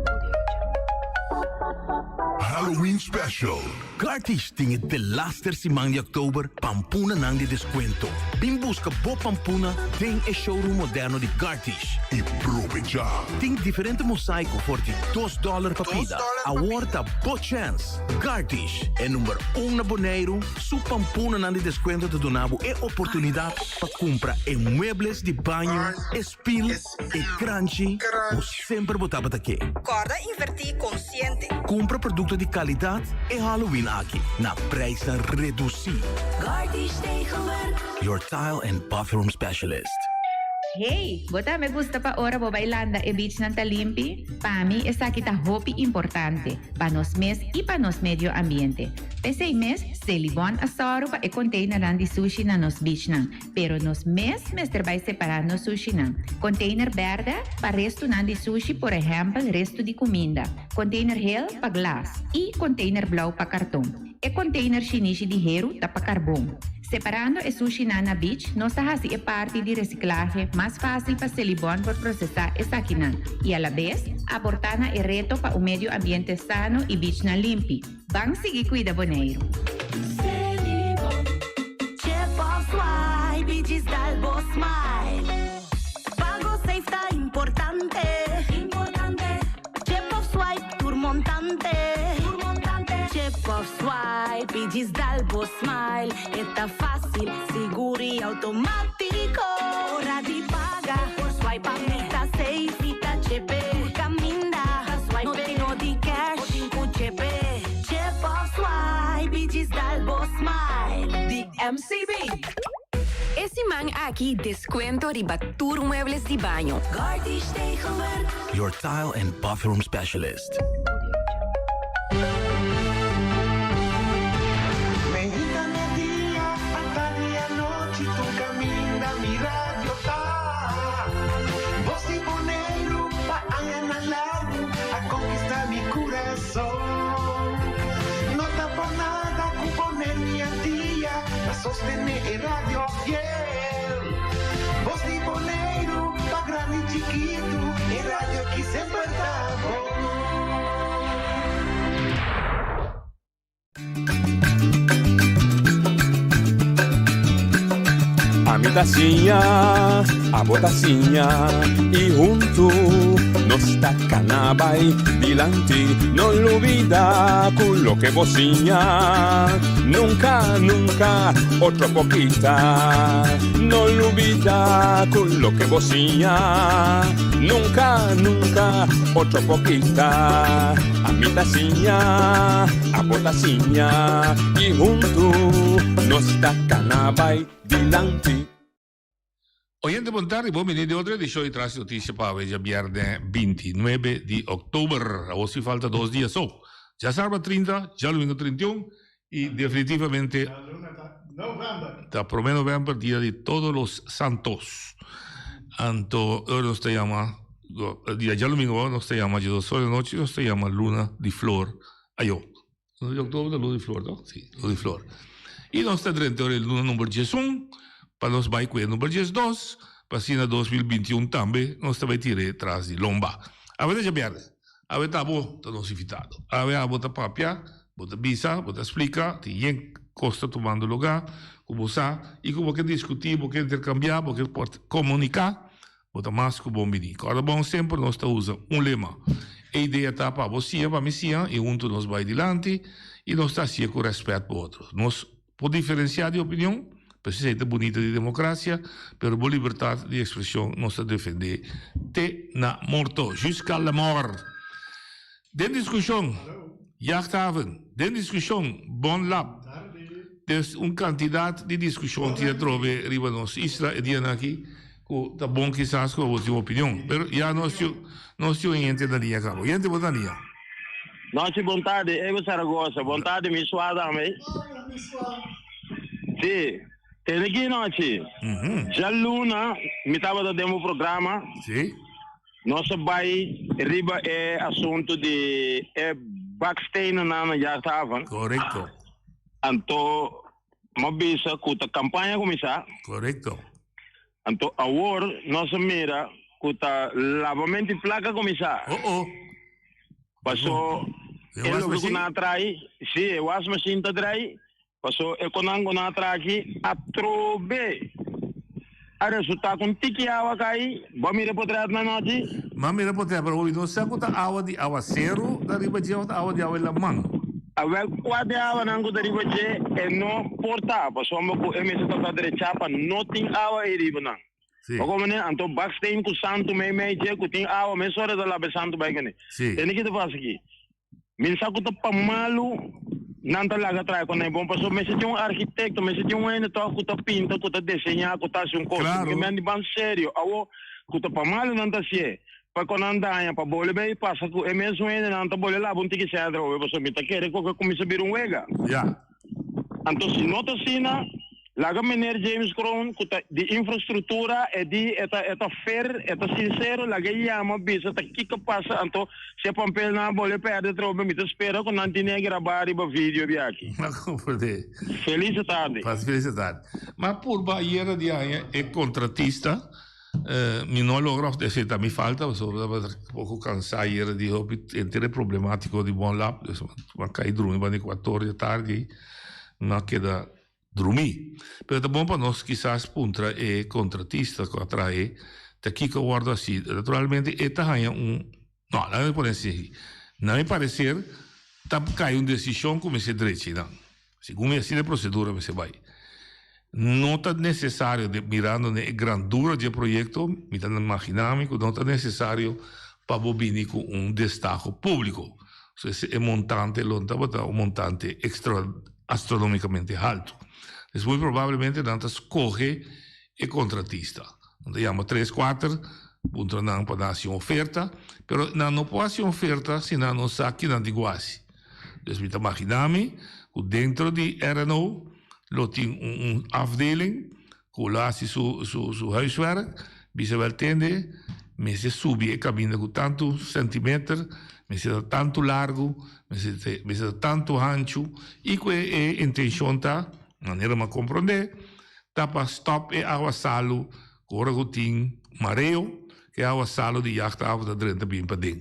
Halloween Special! Gartish tin e delaster siman di òktober pampunanan di deskuento. Bin buska bo pampuna den e showroom moderno di Gartish. I probechá! Tin diferente mosaiko for di dos dòler pa pida. Awor ta bo chèns! Gartish, e number un na Boneiru, su pampunanan di deskuento ta duna bo e oportunidat pa kumpra e muebles di baño, e spil, e kranchi ku semper bo tabata ke. Kòrda invertí konsiente. Kumpra produkto di kalidat e Halloween aki na prijsnan redusí. Gartish Tegelwerk. Your tile and bathroom specialist. Hey, bo tambe gusta pa ora bo bai landa e beachnan ta limpi? Pa mi esaki ta hopi importante. pa nos mes i pa nos medio ambiente. P'esei mes, Selibon a sòru pa e konteinernan di sushi na nos bichnan, pero nos mes mester bai separá nos sushinan. Konteiner bèrdè pa restunan di sushi, por ehèmpel restu di kuminda, konteiner hel pa glas i konteiner blou pa karton. E konteiner shinishi di heru ta pa karbon. Separando e sushinan na beach, nos ta hasi e parti di resiklahe mas fásil pa Selibon por prosesá esakinan i alabes aportá na e reto pa un medio ambiente sano i beachnan limpi. Ban sigui kuida Boneiru! Selibon, chip of swipe i djis dal bo smile. Pago safe ta importante. Importante. Chip of swipe tur montante. Tur montante. Chip of swipe i djis dal bo smile. E ta fácil, sigur i automátiko. Ora di paga, por swipe pa mi ta safe. Mi ta chepe tur kaminda. No tin no di cash, bo tin ku chepe. Chip of swipe i djis dal bo smile. Di MCB. E siman aki descuento riba tur muebles di baño. Garty Stegelwerk. Your tile and bathroom specialist. Meinta media, atardi anochi, tur caminda mi radio ta. Bos di Boneiru pa añanan largu a conquista mi curason. No ta por nada cu Boneiru y Antia ta sostené e radio fiel. Bos di Boneiru pa grandi i chikitu, e radio aki semper ta bon. Ami ta siña, abo ta siña i huntu nos ta kana bai dilanti. No lubida ku loke bo siña nunka, nunka otro por kita. No lubida ku loke bo siña nunka, nunka otro por kita. Ami ta siña, abo ta siña i huntu nos ta kana bai dilanti. Oyente bon tardi, bon bini den otro edicion di Tras di Noticia pa awe djabierne 29 di october. Awor si falta dos dia so. Djasabra 30, djalumingo 31 y definitivamente ta prome november dia di todos los santos. Anto ora nos ta yama dia djalumingo nos ta yama dje dos ora di anochi nos ta yama luna di flor ayo. Luna di october ta luna di flor toch? Si, luna di flor. Y nos ta drenta ora e luna number diesun pa nos bai cu e number diesdos pa asina 2021 tambe nos ta bai tira tras di lomba. Awe ta djabièrnè. Awe ta abo ta nos invitado. Awe abo ta papia, bo ta bisa, bo ta splica, tin yen cos ta tumando lugar cu bo sa y cu bo ke discuti, bo ke intercambia, bo ke por comunica. Bo ta mas ku bon bini. Kòrda bon semper nos ta usa un lema. E idea ta pa bo siña pa mi siña i huntu nos bai dilanti i nos ta hasié ku rèspèt pa otro. Nos por diferensiá di opinion, Pues esei ta bunita di democracia, pero bo libertad di expresion nos ta defende te na morto, jusqu'à la mort. Den discusion, Jachthaven, den discusion, Bon Lab. Des un cantidad di discusion tin atrobe riba nos isla e dianan aki cu ta bon kisas cu abo tin un opinion. Pero ya nos tin nos tin un hende na liña caba. Hende bo ta na liña? Nochi bon tardi, Ego Zaragoza. Bon tardi mi swa tambe. Si, tene ki nochi. Djaluna mi tabata den bo programa. Si. Nos a bai riba e asuntu di e bakstenen na Jachthaven. Korekto. Anto m'a bisa ku ta kampaña kuminsá. Korekto. Anto awor nos a mira ku ta labamento di plaka kuminsá. Oh oh. Paso e loke ku nan a trai, si e wasmachine ta drai, paso e konan ku nan a traha aki atrobe a resultá ku un tiki awa kai. Bo a mira e potret na nochi? Mi a mira e potret, pero hopi no sa ku ta awa di awaseru ta riba dje òf ta awa di awa di laman. Awel kua di awanan ku ta riba dje e no por ta, pasobra ku e mester ta ta drechá pa no tin awa ei riba nan. Sí. Bo komo ne? Anto baksteen ku santu mei mei dje ku tin awa mesora ta laba e santu bai kuné. Sí. Tende ki ta pasa aki? Mi sa ku ta pa malu nan ta laga traha ku nan bon pasobra mester tin un arkitekto, mester tin un hende tòg ku ta pinta, ku ta deseñá, ku ta hasi un kos. Klaro. Ke men di ban serio. Awo ku ta pa malu nan ta hasié pa ku nan daña pa bole bai pasa ku e mesun hendenan ta bole laba un tiki sèdra obe pasobra mi ta kere ku a kuminsá bira un wega. Ya. Anto si no ta asina, laga meneer James Kroon ku ta di infrastruktura e di e ta e ta fer, e ta sinsero, laga e yama bisa ta kiko pasa anto si e pampelnan a bole pèrdè trobe mi ta spera ku nan tin e grabá riba video di aki. Ma komprendé. Feliz tardi. Pasa feliz tardi. Ma purba ayera di aña e kontratista Mi no a logra of esei ta mi falta pasobra mi tabata poko kansa ayera di hopi henter e problematiko di Bon Lab dus mi a kai drumi banda di kuator di atardi ei mi a keda drumi. Pero ta bon pa nos kisas puntra e kontratista ku a traha e ta kiko a wòrdu hasi. Naturalmente e ta haña un no laga mi pone así na mi pareser ta kai un desishon ku mester drecha einan. Segun mi asina e procedura mester bai. No ta necesario, de mirando ne e grandura dje proyecto, mi ta imagina mi cu no ta necesario pa bo bini cu un destaho publico. So ese e montante lo no tabata un montante extra astronomicamente halto. Dus muy probablemente nan ta scoge e contratista. Nan ta yama tres cuater, puntra nan pa nan haci un oferta, pero nan no por haci un oferta si nan no sa kinan tin cu haci. Dus mi ta magina mi ku dentro di RNO lo tin un un afdeling ku lo hasi su su su huiswerk, bisa wel tende mester subi e kaminda ku tantu sentimeter, mester ta tantu largu, mester mester ta tantu hanchu i ku e e intenshon ta, manera mi a komprondé, ta pa stòp e awa salu ku ora ku tin mareo ku e awa salu di jachthaven ta drenta bin paden.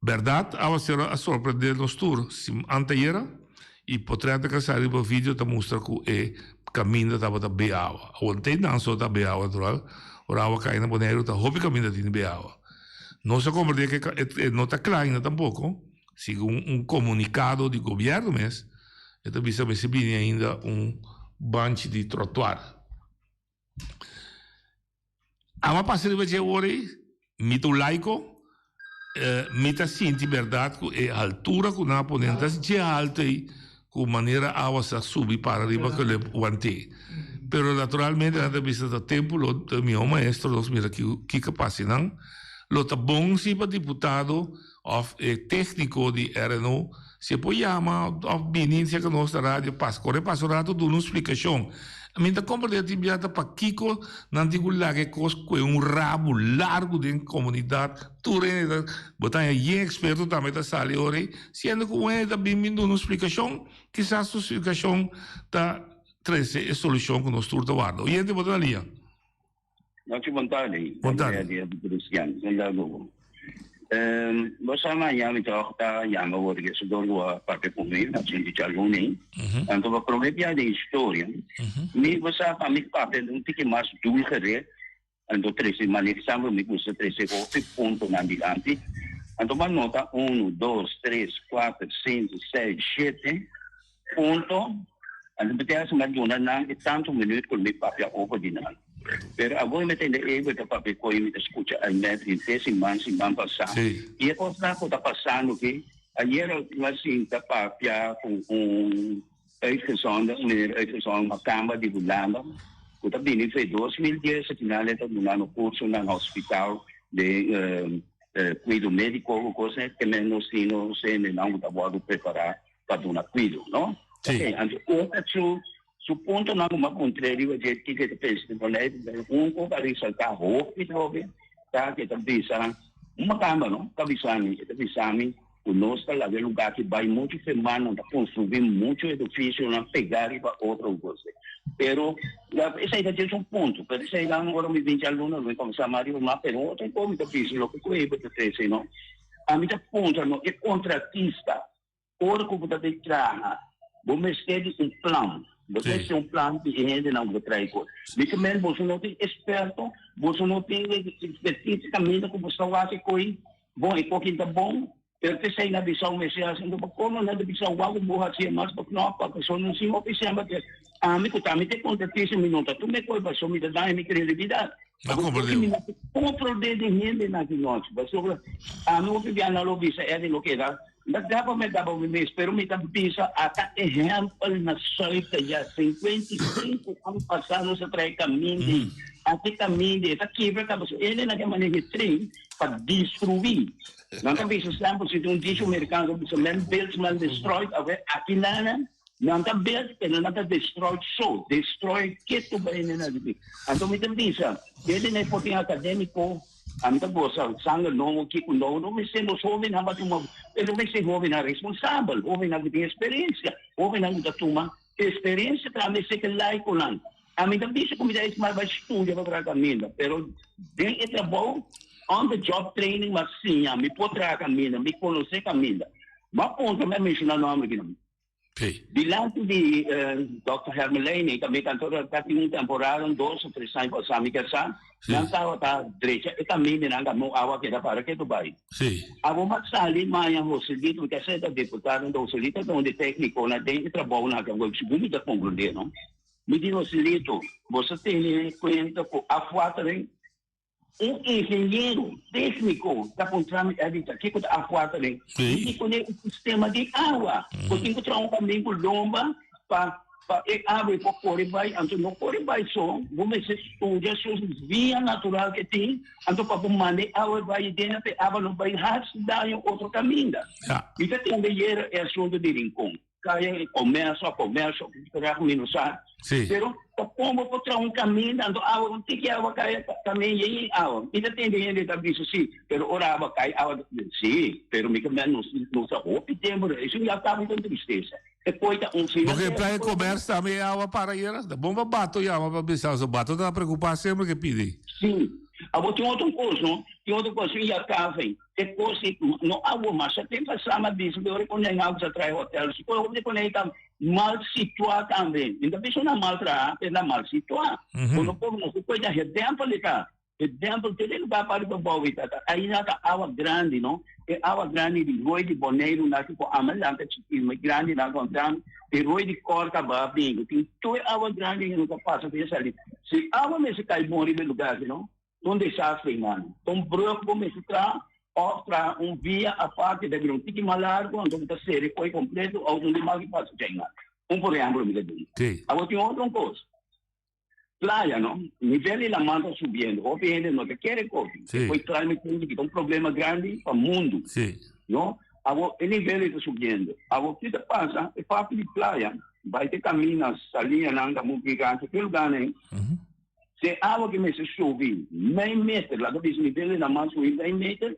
Berdad, awacero a sorprende nos tur sin antayera y potret a sa riba video ta mustra cu e caminda tabata be awa. Awor te nan so ta be awa natural, ora awa cay na Boneiru ta hopi caminda tin be awa. Nos a comprende cu e no ta cla ainda tampoco, segun un comunicado di gobierno mes, e ta bisa mester bini ainda un banchi di trotuar. Amo a pasa riba dje ora ei, mi ta un laiko, mi ta sinti bèrdat ku e altura ku nan a pone ta dje haltu ei ku manera awa sa subi para riba ku lo want'é. Pero naturalmente nan ta bisa ta tempu lo ta mihó maestro nos mira kiko pasa einan. Lo ta bon si pa diputado Of e técnico di RNO, si e por yama of bini cerca nos na radio pas kore pasa un rato duna un splicacion. Mi ta comprende tin bia ta pakico nan tin cu laga e cos cu e un rabo largo den comunidad tur hende ta bo ta haña yen experto tambe ta sali ora ei siendo cu un hende ta bin bin duna un splicacion kisas su splicacion ta trece e solucion cu nos tur ta warda. Oyente bo ta na liña. Nochi bon tardi. Bon tardi. Cristian, un dago. Um, bo sa maña mi toch ta yama word que su dor wa papia ku mi, na sinti chaluni. Anto ba prome pia de historia. Mi bo sa pa mi papia un tiki mas doelgericht. Anto trece manifestando mi gusta trece hopi punto nan dilanti. Anto ba nota 1, 2, 3, 4, 5, 6, 7 punto. Anto mi ta hasi duna nan e tantu minuut ku mi papia over di nan. Pero awor mi tende ego ta papia koe mi ta skucha Aimet henter siman siman pasá. I e kosnan ku ta pasando aki, ayera mi a sinta papia ku un uitgezonden, un meneer uitgezonden makamba di Hulanda ku ta bini fe 2010 akinal e ta dunando kursonan na hospital den kuido médiko ku kosnan ke men nos tin nos hendenan ku ta wòrdu prepará pa duna kuido, no? Sí. Anto ora su su puntonan ku mi a puntr'é riba dje kiko e ta pensa di Boneiru, pero un ku a resaltá hopi hopi ta ku e ta bisa un makamba, no? Ta bisa mi, e ta bisa mi ku nos ta laga e lugá aki bai muchu firmá, nan ta konstruí muchu edifisionan pegá riba otro ku kos. Pero esei ta djes un punto, pero esei nan ora mi binti alumno mi kuminsá mas riba mas, pero otro kos mi ta bisa loke ku e ta trese, no? Ami ta puntra no e kontratista ora ku bo ta bay traha bo mester di un plan. Bo mester un plan di e hendenan ku bo traha ku. Mi ke men boso no tin esperto, boso no tin ekspertise kaminda ku bo sa wak e koi bon e kokin ta bon, pero p'esei nan bisa un mester hasi. Anto pa komo nan ta bisa wak ku bo hasi e mas pa knòp pa pasobra no sin hopi semper ke ami ku ta mi ta e kontratista mi no ta tuma e koi pasobra mi ta daña mi kredibilidat. No comprende. Comprende de hende na ki nochi. Pasobra ami hopi bia nan lo bisa Eddie lo keda. Na gaba mi gaba mi mes, pero mi ta bisa ata ehempel na Suid ya 55 aña pasá nos a trae camindi. Ati camindi e ta kibra kaba so hende na ke maneha e tren pa destruí. Nan ta bisa semper si tin un dicho merikano ta bisa men builds man destroyed awe aki nan Nan ta build pero nan ta destroy so, destroy ketu bai hende na di. Anto mi ta bisa, hende na e por tin academico, ami ta gosa sanger nobo kiko nobo, no mester nos hobennan ba tuma, pero mester hobennan responsabel, hobennan ku tin experiencia, hobennan ku ta tuma experiencia tambe seke laiconan. Ami ta bisa ku mi ta esmai bai studia pa traha kaminda, pero den e trabou on the job training mi a siña, mi por traha kaminda, mi konosé kaminda. Mi a puntra, mi a menshoná nòmber akinan. Dilanti di Dòkter Hermelijn tambe tanto ta tin un temporada un dos o tres aña pasá mi kasá, nan tabata drecha e kamindanan ku no awa keda para ketu bai. Abo mas sali maña Joselito, mi kasá e ta deputado, Joselito ta un di téknikonan den e trabounan aki, segun mi ta komprondé no. Mi di Joselito, bo sa tene kuenta ku afwatering Un ingeniero técnico ta puntra mi, Eddie, ta kico ta afwatering? Mi di cune un sistema di awa. Bo tin cu traha un camin cu lomba pa pa e awa e por core bay. Anto no core bay so, bo mester studia su via natural ke tin, anto pa bo manda e awa bay den pa e awa no bay haci daño otro caminda. Mi ta tende yera e asunto di Rincon. Kaya e komerso a komerso, traha mi no sa. Sí. Pero ta como por traha un caminda, anto awa un tiki awa kaya caminda yen awa. Mi ta tende hende ta bisa si, pero ora awa kai awa si, pero mi ta nos nos ta hopi tempo, eso ya caba con tristesa. E koi ta un Porque playa comercio tambe e awa para yera. Ta bon pa Bato yama pa bisa, so Bato ta preocupa semper ke pidi. Si. Abo tin otro kos no, tin otro kos, ya café. E kos di no awo masha tempu pasá mi a bisa mi ora ku nan a usa traha hotel si por hopi ku nan ta mal situá tambe mi ta bisa nan mal traha pero nan mal situá bo no por no por koita Gedempel e ta Gedempel te den lugar pariba bou e ta ahi nan ta awa grandi no e awa grandi di roi di Boneiru nan ku Ameland ta chikí ma e grandi nan kontra e roi di Kòrka ba bin ku tin tur e awa grandi no ta pasa den sali si awa mester kai bon riba e lugar aki no. Un desastre hermano. Ta un brug bo mester traha of traha un via aparte ta bira un tiki mas largo anto bo ta sera e koe completo auto no tin mas ki pasa djei nan. Un por ehemplo mi ta duna. Awor tin otro un cos. Playa no, nivel di laman ta subiendo. Hopi hende no ta kere koki. E koe climate change ki ta un problema grandi pa mundu. No? Awor e nivel ta subiendo. Awor ki ta pasa e parti di playa bai te camina saliñanan ta muki gancho tur lugarnan. Si e awa ki mester subi mei meter, laga bisa nivel di laman subi mei meter,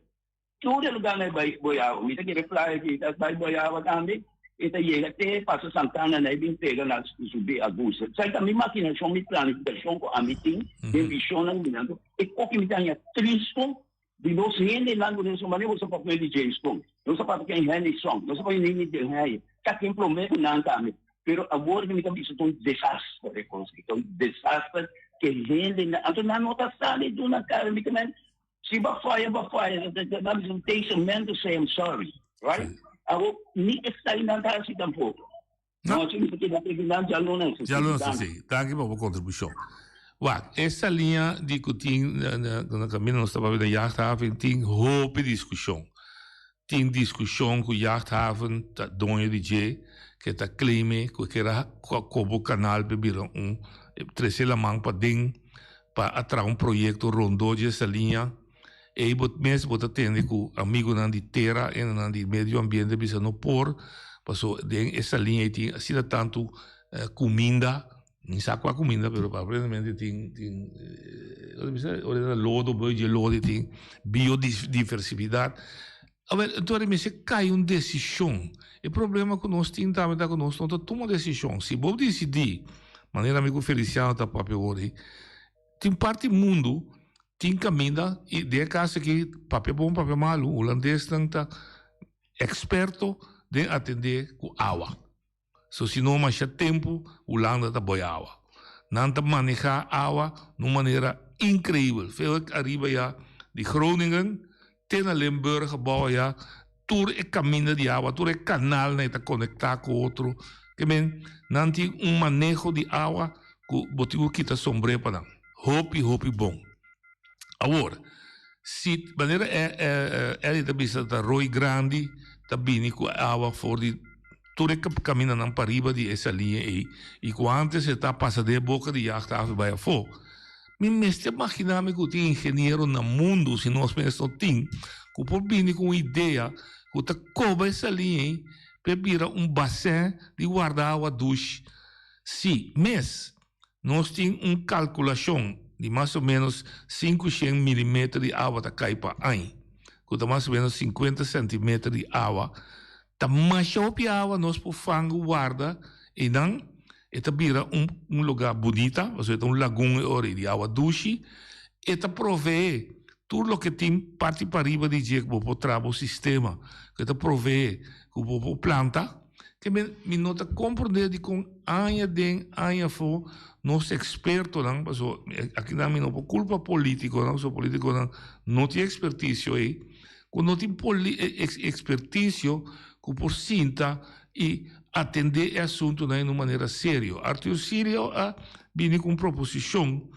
tur e lugar na e bai boi awa. Mi ta kere playa aki ta bai boi awa tambe, e ta yega te pasa Santana na e bin pega na subi Agusta. Esaki ta mi makinashon, mi planifikashon ku ami tin den vishonnan mi nan. E koki mi ta haña tristo di nos hendenan ku den su manera boso papia di James Bond, nos a papia ken Henry Song, nos a papia Nini den Heyer, ta ken prome ku nan tambe. Pero awor mi ta bisa ta un desaster e kos aki, ta un desaster ke hendenan, anto nan no ta sali duna kara, mi ta men si bo a faya bo a faya, nan bisa it takes a man to say I'm sorry, right? Awor ni esei nan ta hasi tampoko. No, si mi ta keda te final djaluna eso. Djaluna eso si. Danki pa bo kontribushon. Wak, e saliña di ku tin na kaminda nos ta papia na jachthaven tin hopi diskushon. Tin diskushon ku jachthaven ta doño di dje ke ta claime ku e kier a kobo kanal pa e bira un trese laman paden pa a traha un proyekto rondó dje saliña. Ei bo mes bo ta tende ku amigunan di tera, hendenan di medio ambiente bisa no por, paso den e saliña ei tin asina tantu kuminda, mi sa kua kuminda pero aparentemente tin tin ora ta lodo bo dje lodo i tin biodiversidat. Awel enton mester kai un desishon. E problema ku nos tin tambe ta ku nos no ta tuma desishon. Si bo disidí, manera mi ku Feliciano ta papia awor ei, Tin parti mundu tin kaminda i den e kas aki papia bon papia malu hulandesnan ta eksperto den atendé ku awa. So si no masha tempu Hulanda ta boi awa. Nan ta manehá awa na un manera inkreibel. Veel ariba ya di Groningen te na Limburg abou aya tur e kaminda di awa, tur e kanalnan e ta konektá ku otro. Ke men, nan tin un maneho di awa ku bo tin ku kita sombré pa nan. Hopi, hopi bon. Awor, si manera Eddie ta bisa ta roi grandi ta bini ku awa for di tur e kamindanan pariba di e saliña ei i ku antes e ta pasa den e boka di jachthaven bai afó. Mi mester magina mi ku tin ingeniero na mundu, si nos mes no tin, ku por bini ku un idea ku ta koba e salin ei p'e bira un basen di warda awa dushi. Si mes nos tin un kalkulashon di mas o ménos sinkushen milimeter di awa ta kai pa añ, ku ta mas o ménos sinkuenta sèntimeter di awa, Ta masha hopi awa nos por fangu warda einan, e ta bira un un lugar bunita, pasobra e ta un lagun e ora ei di awa dushi, e ta proveé tur loke tin parti pariba di dje ku bo por traha bo sistema, ku e ta proveé ku bo por planta, ke men mi no ta komprondé dikon aña den aña afó nos ekspertonan, pasobra akinan mi no por kulpa politikonan, pasobra politikonan no tin ekspertisio ei. Ku no tin ekspertisio ku por sinta i atendé e asuntunan den un manera serio. Arthur Cirio a bini ku un proposishon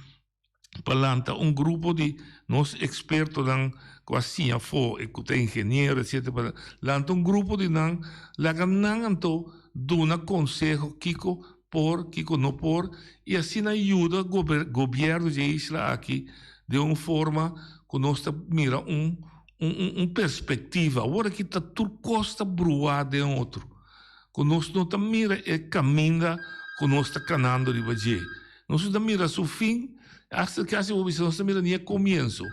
pa lanta un grupo di nos ekspertonan ku a siña afó i ku ta ingeniero etcetera pa lanta un grupo di nan laga nan anto duna konseho kiko por kiko no por i asina yuda gobièrnu di e isla aki den un forma ku nos ta mira un un perspektiva. Awor aki ta tur kos ta bruá den otro ku nos no ta mira e kaminda ku nos ta kanando riba dje. Nos no ta mira su fin, hasta kasi bo bisa nos ta mira ni e komienso.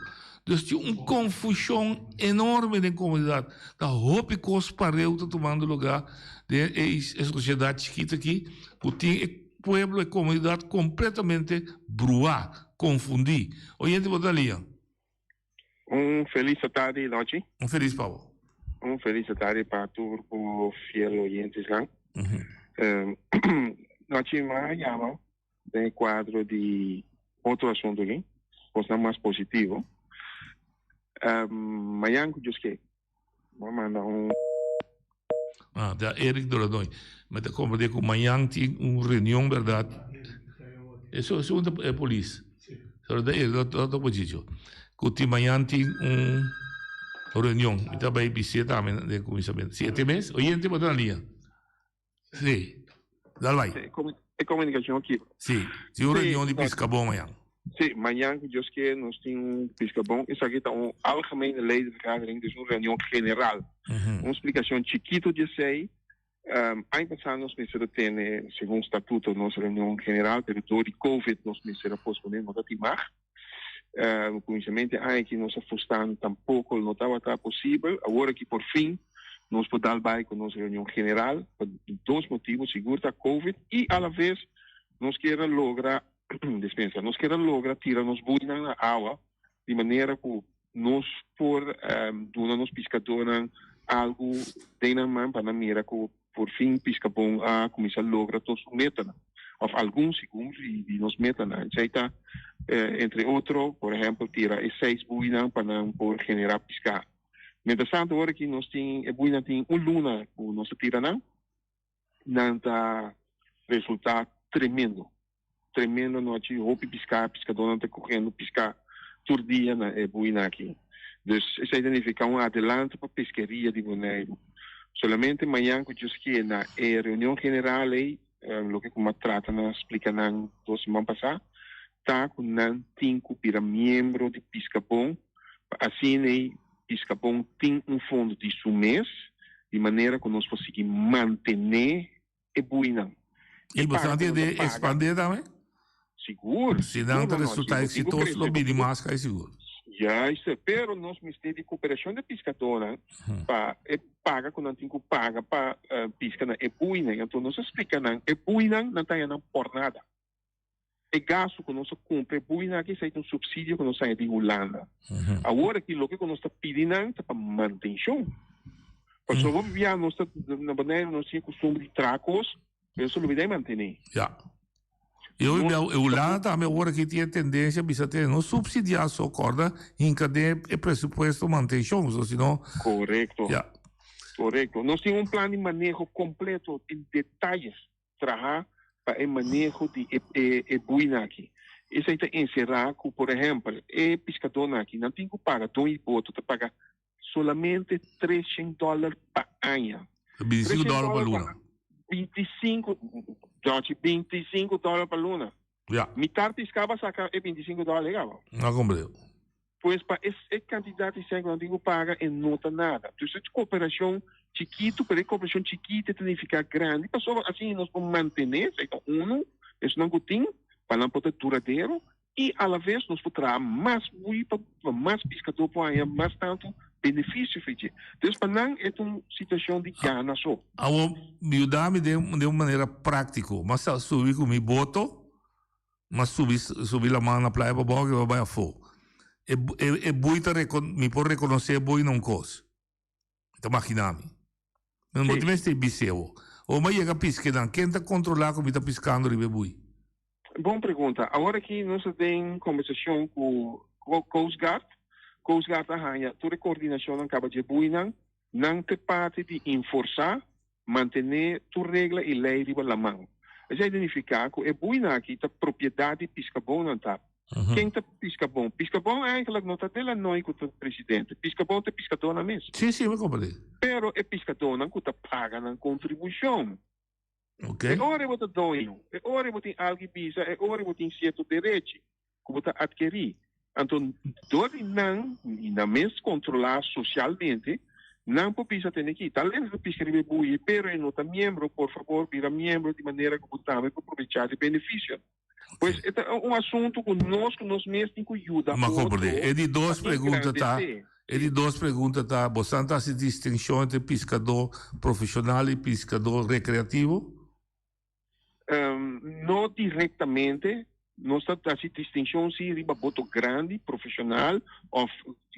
Dus tin un konfushon enorme den komunidat. Ta hopi kos pareu ta tumando lugá den e sosiedat chikito aki ku tin e pueblo, e komunidat kompletamente bruá, konfundí. Oyente bo ta lia. Un felis atardi Lochi. Un felis pa bo. Un felis atardi pa tur bo fiel oyentesnan. Lochi, mi a yama den e kuadro di otro asuntu aki, kosnan mas positivo. Mañan ku Dios ke, bo a manda un. Ah, ta Eric Doradoi. Mi ta comprende cu mañan tin un reunion, berdad? Eso, eso un e polis. Pero ta Eric, no ta Pochicho. Cu tin mañan tin un reunion. Mi ta bay bisita tambe den cuminsamiento. Si, e mes? Oyente, bo ta na liña. Sí, dal bai. Sí, e comunicacion aki. Sí, tin un reunion di Piscabon mañan. Sí, mañan cu Dios kier nos tin un Piscabon. Esaki ta un algemene ledenvergadering, dus un reunion general. Un splicacion chikito di esey. Aña pasa nos mester a tene, segun statuto, nos reunion general, pero door di covid nos mester a pospone, no ta tin mag. Cuminsamente aña aki nos a fustan tampoco no tabata posibel. Awor aki por fin nos por dal bai cu nos reunion general pa dos motibo, sigur ta covid y a la vez nos kier a logra, dispensa, nos kier a logra tira nos buinan na awa di manera cu nos por duna nos piscadornan algo den nan man pa nan mira cu por fin Piscabon a cuminsa logra tur su metanan, of algun segun di nos metanan. Esey ta entre otro, por ehempel, tira e seis buinan pa nan por genera pisca. Mientras tanto, ora ki nos tin e buinan tin un luna cu nos a tira nan. Nan ta resultá tremendo. Tremendo anochi, hopi piská, piskadónan ta kogiendo piská tur dia na e buinan aki. Dus esei ta nifiká un adelanto pa peskeria di Boneiru. Solamente mañan ku Dios kie na e reunion general ei, loke ku m'a trata na splika nan dos siman pasá, ta ku nan tin ku bira miembro di Piskabon pa asina ei Piskabon tin un fondo di su mes di manera ku nos por sigui mantené e buinan. I bo sa tin de expandé tambe? Sigur. Si nan ta resulta exitoso lo bini mas kai sigur. Juist, pero nos mester di cooperacion di piscadornan pa e paga cu nan tin cu paga pa pisca na e buinan. Anto nos a splica nan e buinan nan ta haña nan por nada. E gasto cu nos a cumpra e buinan aki esaki ta un subsidio cu nos a haña di Hulanda. Awor aki loke cu nos ta pidi nan ta pa mantencion. Pasobra hopi bia nos ta na Boneiru nos tin e costumber di traha cos pero nos ta lubida e mantene. Ya. Y hopi bia e Hulanda tambe awor aki tin e tendencia bisa te no subsidia so corda hinca den e presupuesto mantencion pasobra si no. Corecto. Ya. Corecto. Nos tin un plan di maneho completo en detayes. traha pa e maneho di e e buinan aki. Esei ta enserá ku, por ehèmpel, e piskadónan aki nan tin ku paga, doño di boto ta paga solamente treshen dòler pa aña. Bintisingu dòler pa luna. Bintisingu, Dòchi, bintisingu dòler pa luna. Ja. Mitar piská bo a saka e bintisingu dòler ei kaba. No komprendo. Pues pa e e kantidat di sèn ku nan tin ku paga e no ta nada. Dus e koperashon chikitu, pero e koperashon chikitu ta nifiká grandi pasobra asina nos por mantené, esei ta unu, esnan ku tin, pa nan por ta duradero i alaves nos por traha mas bui pa mas piskadó por haña mas tantu benefisio for dje. Dus pa nan e ta un situashon di gana so. Awor, yuda mi den un manera práktiko. M'a sa subi ku mi boto M'a subi subi laman na playa pabou ke bai afó. E e e bui ta reko mi por rekonosé e bui na un kos. Mi ta maginá mi. Mi no tin mester bis'é bo. Ora mi a yega piske nan, ken ta kontrolá ku mi ta piskando riba e bui? Bon pregunta. Awor aki nos ta den kombersashon ku Coast Guard. Coast Guard a haña tur e koordinashonnan kaba dje buinan. Nan ta e parti di enforsá Mantené tur regla i lei riba laman. Esei ta nifiká ku e buinan aki ta propiedat di piskabonnan ta. Ken ta piskabon? Piskabon eigenlijk no ta Delanoy ku ta presidente. Piskabon ta e piskadónan mes. Sí, sí, mi komprendé. Pero e piskadónan ku ta paga nan kontribushon. Oké. E ora bo ta doño, e ora bo tin algu bisa, e ora bo tin sierto derechi. ku bo ta atkerí. Anto dor di nan i nan mes kontrolá sosialmente, nan por bisa tene ki tal hende ta piska riba e buye, pero e no ta miembro, por fabor bira miembro di manera ku bo tambe por probechá di benefisio. Pues e ta un asuntu ku nos ku nos mes tin ku yuda Ma otro komprendé. E di dos pa pregunta ta, engrandesé. e di dos pregunta ta, bosan ta hasi distinshon entre piskadó profeshonal i piskadó rekreativo? No directamente, nos ta haci distincion si riba boto grandi, profesional, of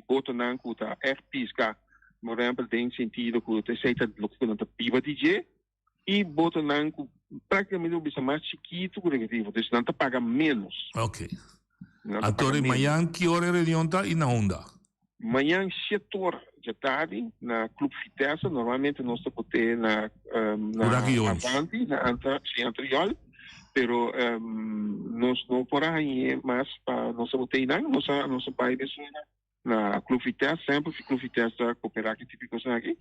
botonan cu ta echt pisca, por ehempel den sentido cu esey ta loke cu nan ta biba di dje, y botonan cu practicamente bo bisa mas chikito cu recreativo, dus nan ta paga menos. Ok. Nan ta Anto paga ri menos. mañan ki ora e reunion ta y na unda? Mañan shete or dje tardi na Club Vitesse, normalmente nos ta bote na na Uraki Jones. Avanti, na Anta, si Antriol, pero nos no por a hañ'é mas pa nos a bote einan, nos a nos a bai mesora na Club Vitesse, semper Club Vitesse ta koperá ku e tipo di kosnan aki.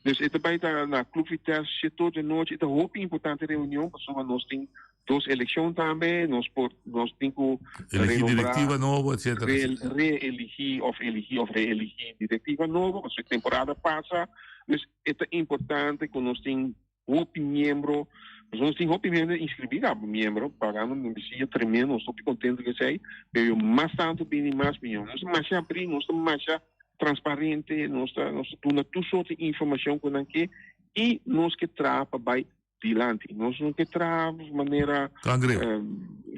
Dus e ta bai ta na Club Vitesse shete or dje nochi, e ta hopi importante reunion pasobra nos tin dos eleccion tambe, nos por, nos tin cu Elegí renombra, directiva nobo, etcétera, re, etcétera. reeligí of eligí of reeligí directiva nobo, pasobra e temporada pasa. Dus e ta importante cu nos tin hopi miembro, pasobra nos tin hopi miembro inscribí caba, miembro pagando un membresía tremendo, nos ta hopi contento cu esey, pero mas tanto bini mas mihor. Nos ta masha abrí, nos ta masha transparente, nos ta, nos ta duna tur soort di informacion cu nan ke y nos ke traha pa bay Dilanti. Nos no ke traha manera Cangreu.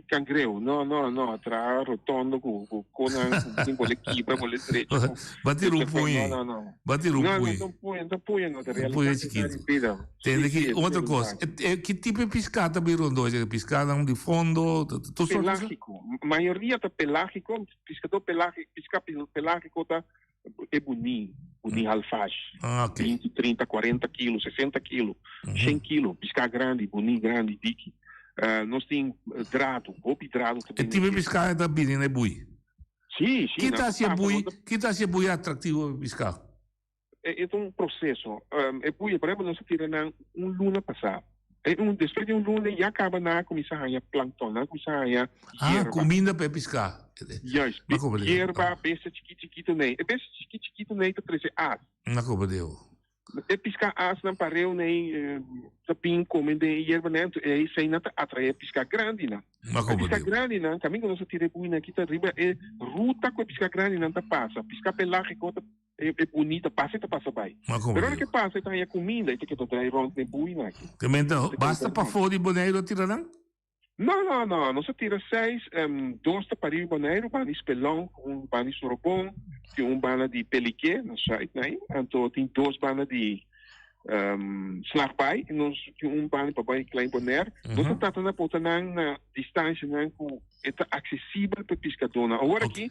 cangreu. No, no, no. Traha rotondo cu, cu conan cu tin bole kibra, bole drecha. Cu, Ba tira un puñe. No, no, no. Ba tira un No, puñe. no ta un puñe, no ta puñe, no. Ta Un puñe realidad chiquito. di bida. Tende Sí, ki sí, otro cos. realidad. E, e, ki tipo de piscá ta bin rondó? Esaki piscánan di fondo, tur soort piscá? Pelágico. Mayoria ta pelágico. Piscador pelágico, piscá pelágico ta. E buní, buní halfaj. Ah, ok. 20, 30, 40 kilo, 60 kilo, 100 kilo, piská grandi, buní grandi, diki. Eh, nos tin drado, hopi drado ta E bini tipo aki. piská ta bini na e bui. Sí, sí, Ki nan ta hasi e pasa, bui, nan ta ki ta hasi e bui atractivo pa piská? E ta un proceso. E buya, por ehempel, nos a tira nan un luna pasá. E un, despues di un luna ya caba nan a cuminsa haña plankton, nan a cuminsa haña Ah, yerba. cuminda pa e piská. Juist, Ma como digo? yerba, bestia chikit chikito nei. E bestia chikit chikito nei ta trece as. Ma como digo? E piská asnan pareu nei ta bin come den e yerba nei, anto e eseinan ta atrae e piská grandinan. Ma E como piská digo? grandinan, caminda cu nos a tira e buinan aki ta riba e ruta cu e piská grandinan ta pasa. Piská pelágico ta E e bunita pasa e ta pasa bai. Ma como Pero ora digo? ke pasa e ta haña kuminda e ta keda drai rond den buina aki. Te menta E ta keda basta drai rond. pafó di Boneiru a tira nan? No, no, no. Nos a tira seis, dos ta pariba Boneiru, banda di Spelonk, un banda di Sorobon, tin un banda di Peliké, na Zuid nai. Anto tin dos banda di Slagbaai, i nos tin un banda pa bai Klein Bonaire. Nos a trata na bota nan na distancianan ku e ta aksesibel pa e piskadónan. Awor aki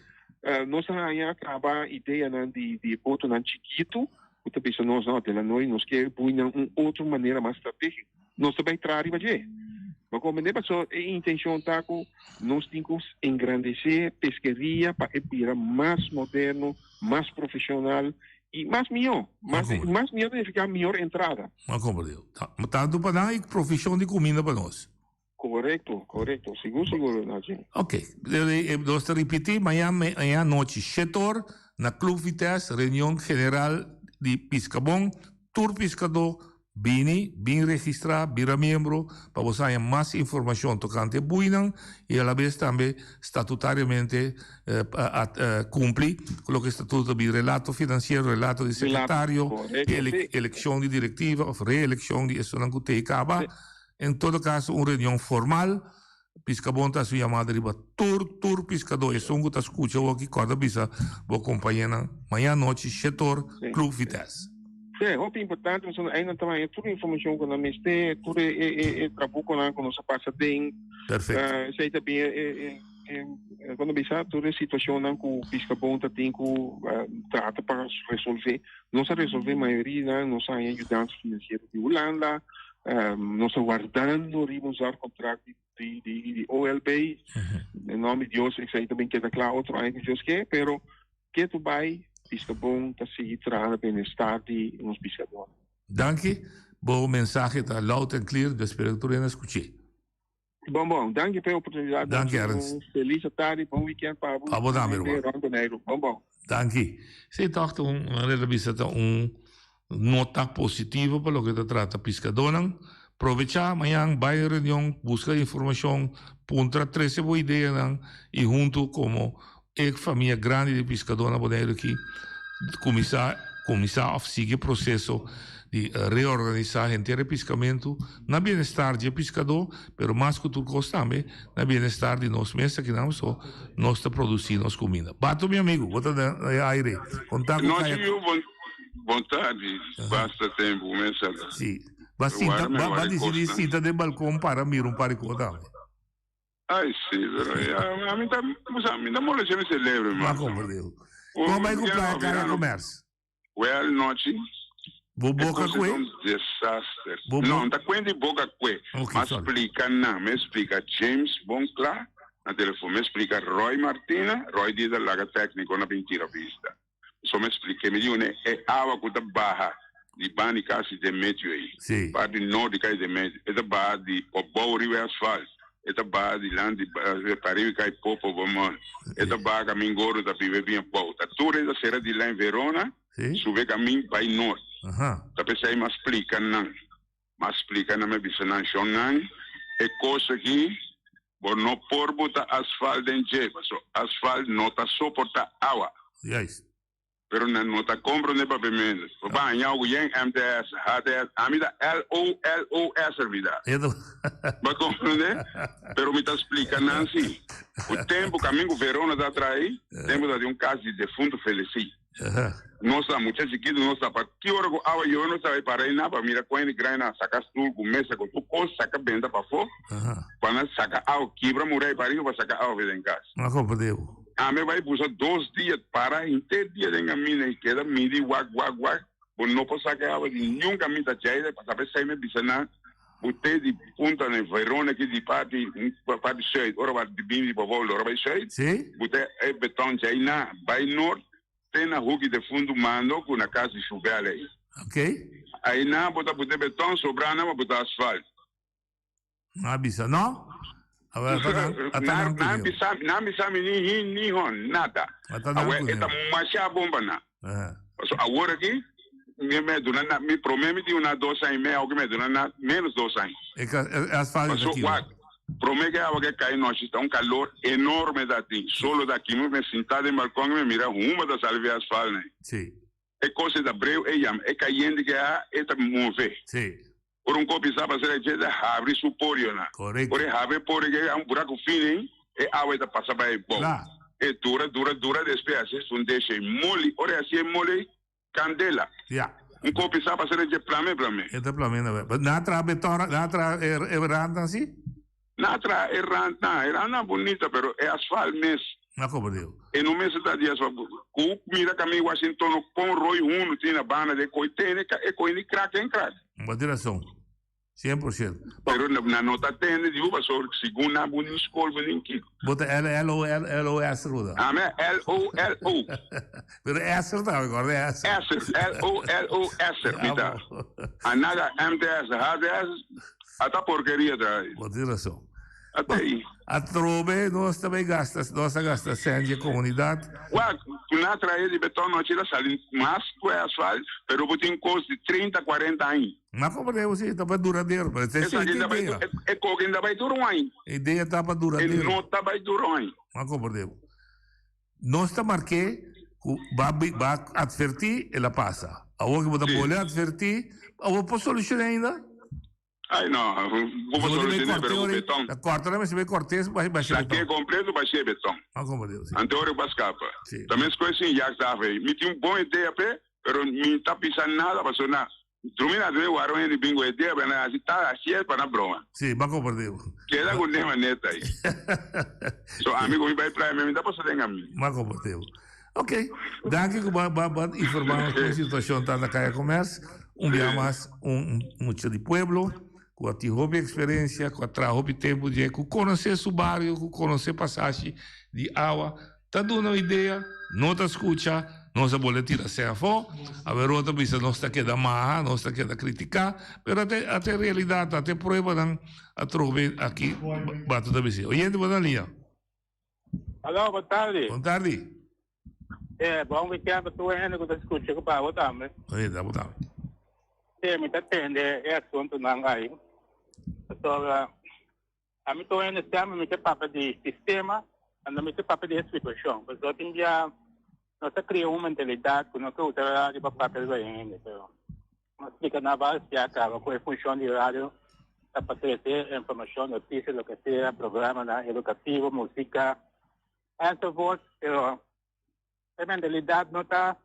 Nos a haña kaba ideanan di di e botonan chikitu ku ta bisa nos, no, Delanoy, nos ke bui nan un otro manera mas stratégiko. Nos ta bai traha riba dje. Bo a komprendé? Pasobra e intenshon ta ku nos tin ku engrandesé peskeria pa e bira mas moderno, mas profeshonal i mas mihó. Mas mas mihó ta nifiká mihor entrada. Bo a komprendé. Tantu pa nan i provishon di kuminda pa nos. Korekto, korekto. Sigur, sigur, Nachi. Ok. Nos ta ripití, mañan mañan anochi shete or na Club Vitesse, reunion general di Piskabon. Tur piskadó bini, bin registrá, bira miembro pa bo haña mas informashon tokante e buinan i alabes tambe statutariamente kumpli ku loke statuto ta bin, relato finansiero, relato di sekretario, elekshon di direktiva òf reelekshon di esunnan ku tei kaba. En todo caso un reunion formal, Piscabon ta haci un yamada riba tur tur piscador, esun cu ta scucha awor aki corda bisa bo compañenan maña anochi shetor Club Vitesse. Sí, hopi importante pasobra einan ta haña tur informacion cu nan mester, tur e e e trabuconan cu nos a pasa den. Perfecto. Esey ta bien e e e cuando bisa tur e situacionnan cu Piscabon ta tin cu trata pa resolve. Nos a resolve mayoria nan, nos a haña yudansa financiero di Hulanda, nos a wardando riba un zorgcontract di di di OLB. Den nomber di Dios esei ta bin keda kla otro aña ku Dios ke, pero ketu bai Piskabon ta sigui traha na bienestar di nos piskadornan. Danki, bo mensahe ta loud and clear, mi ta spera ku tur hende a skuch'é. Bon bon, danki pa e oportunidad. Danki Ernst. Un felis tardi, bon weekend pa bo. Pa bo tambe ruman. Rond Boneiru. Bon bon. Danki. Sí, tòg ta un manera bisa ta un nota positivo pa loke ta trata piskadónan. Probechá mañan, bai e reunion, buska informashon, puntra, trese bo ideanan i huntu komo E famia grandi di piskadó na Boneiru aki kuminsá kuminsá òf sigui e proseso di reorganisá henter e piskamentu na bienestar di e piskadó, pero mas ku tur kos tambe na bienestar di nos mes akinan pasobra nos ta produsí nos kuminda. Bato mi amigu, bo ta na e aire. Kontá ku Nochi kaya. yu bon bon tardi basta tempu mesa ta. Sí. Ba sinta ba ba disidí sinta den balkon para mira un par di kos tambe. Ay, sí, pero ya, a mi ta, o sea, mi ta molestia mi cerebro, Ma man. como digo. Como bay cu Playa Cara Commerce? Well, nochi. Bo boca E cue? un desaster. Bo No, ta cuenta di boca cue. Ok, Ma sorry. splica nan, me splica James bon cla na telefon, me splica Roy Martina, Roy di da laga tecnico na bin tira vista. So me splica, mi di une e awa cu ta baha di bani casi den medio ey. Sí. Parti noord di casi den medio. E ta baha di opbouw riba e asfalt. E ta baha di land di pariba cay popo bomon. E ta baha camin gordo ta biba bien abou. Ta tur e ta cera di lijn Verona sube camin bay noord. Ta pesey mi a splica nan. Mi a splica nan mi a bisa nan shon nan e cos aki bo no por buta asfalt den dje paso asfalt no ta soporta awa. Juist. Pero nan no ta comprende papiamento. Bo baña ogu yen MTS, HTS, ami ta LOLOS mi ta. Bo a comprende? Pero mi ta splica nan si. Cu tempo camin cu Verona ta trae, tempo ta di un cas di defunto feleci. Nos ta mucha chikitu, nos ta pa ki ora cu awa yobe nos ta bay para eynan pa mira con hende grandi nan a saca stoel cu mesa cu tur cos saca benta pafo pa nan saca awa kibra muray pariba pa saca awa den cas. Ma comprende bo. Ami bai busa dos dia, para henter dia den caminda y keda midi wak wak wak, bo no por saca e awa di niun caminda djaida, pa sabe esey mi bisa nan, bo te di punta na Verona aki di parti parti zuid, ora bo a bini di Pavao lora bai zuid, bo te e beton djai na bai noord te na hoeki de fundu mando cu na cas di Shubel ey. Ayna bo ta pute beton, sobra nan bo puta asfalt. Nan a bisa no. Nan bisa nan bisa mi ni hin ni hon, nada. Awe e ta masha bon pa nan. Paso awor aki mi me duna nan mi prome mi tin una dos aña y medio awo mi duna nan menos dos aña. Paso wak prome ke awa ke kai nochi ta un calor enorme ta tin. Solo ta aki mi me sinta den balcon mi mira huma ta sali via asfalt nan. E kos e ta breu e yama e kayente ke a e ta move. Ora un kopi sa pasera dje ta habri su porionan. Ora e habri e porio ke a un buraku fini ei e awa e ta pasa bai bou. E dura dura dura despues e hasi fundesha ei moli. Ora e hasi e moli ei kandela. Un kopi sa pasera dje plame plame. E ta plame na bèr. Nan a traha beton nan a traha e randnan si? Nan a traha e randnan. E randnan bunita pero e asfalt mes. Na koba deu. E no mester ta di asfalt. Ku mira kamin Washington no kon roi hundu tin na banda de koi tene e koi ni krak en krak. Bo tin rason. 100%. Pero nan no ta tende di uba so segun nan bo ni skol bo ni kiko. Bo ta L L O L L O S ruda. Ame L O L O. Pero S ta acorda S. S L O L O S mi ta. Anaga M T S H T S. Ata porkeria ta. Bo tin rason. Ata ei. Atrobe nos ta bay gasta, nos a gasta cen dje comunidad. Wak, cu nan a trae di beton nochi ta sali mas cu e asfalt, pero bo tin cos di 30, 40 aña. Ma como debo si, ta pa duradero, pero esey Esaki ta bay, idea. e coke ta bay dura un aña. E idea ta pa duradero. E no ta bay dura un aña. Ma como debo. Nos ta marke cu ba ba adverti, el a pasa. Awor cu bo ta bole adverti, awor por soluciona ainda? Ay no, bo por solucion'é pero ku beton. Ta kòrta nan mester bai kòrt'é basha beton. Sak'é kompleto bash'é beton. Ah komo Dios, si. Anto ora bo a skapa. Ta meskos sin yak taf ei. Mi tin un bon idea p'e, pero mi ta bisa nada pasobra na drumi na drumi wara un hende bin ku idea pa nan hasi tal hasié pa nan broma. Si, bo a komprendé bo. Keda ku nema neta ei. So ami ku mi bai playa mi ta pasa den ami. Bo a komprendé bo. Ok, danki ku bo a informa nos kon situashon ta na Kaya Komers. Un bia mas un mucha di pueblo ku a tin hopi eksperensia, ku a traha hopi tempu dje, ku konosé su bario, ku konosé pasashi di awa, ta duna un idea, no ta skucha, nos a bole tira sèn afó, awe ta bisa nos ta keda maha, nos ta keda kritiká, pero ate realidat, ate pruebanan atrobe aki bato ta bisí. Oyente bo na liña. Aló, bon tardi. Bon tardi. Eh, bon weekend pa tur hende ku ta skucha ku pa bo tambe. Oye, ta bo tambe. Sí, mi ta tende e asuntunan ai. Pasobra ami tur hende semper mi ta papia di sistema, anto mi ta papia di e situashon. Pasobra tin bia nos ta kria un mentalidat ku no ke usa radio pa papia riba hende, pero Nos splika na bas ya kaba ku e funshon di radio ta pa trese informashon, notisia, loke sea, programanan edukativo, musika, enzovoort, pero e mentalidat no ta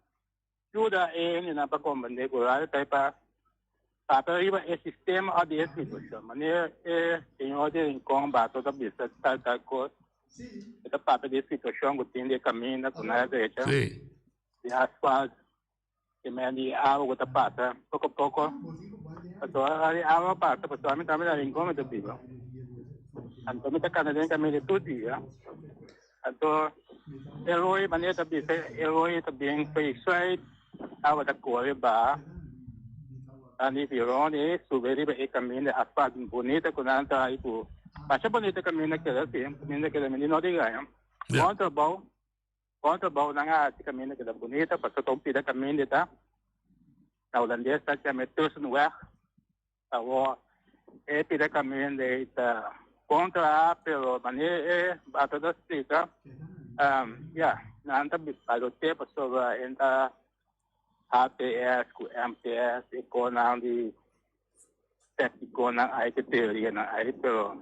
yuda e hendenan pa komprende ku radio ta pa papia riba e sistema òf di e situashon. Manera e señor di Rincon Bato ta bisa tal tal kos, e ta papia di e situashon ku tin di e kaminda ku nan a drecha, di asfalt. E men di awa ku ta pasa poko poko. Pasobra ora di awa pasa, pasobra mi tambe na Rincon mi ta biba. Anto mi ta kanda den kaminda tur dia. Anto e roi, manera ta bisa, e roi ta bin for di suit, awa ta kore baha. Nan di rond e sube riba e kaminda asfalt bunita ku nan ta haci ku masha bunita kaminda keda si, kaminda keda mi no di gaña. Bon trabou. Bon trabou nan a haci caminda keda bunita pasobra ta un pida caminda ta na holandes ta chama e tussenweg awor e pida caminda ei ta bon traha pero manera e bato ta splica ya nan ta balote pasobra e ta HTS cu MTS e conan di Tecniconan ai cu teorianan ai, pero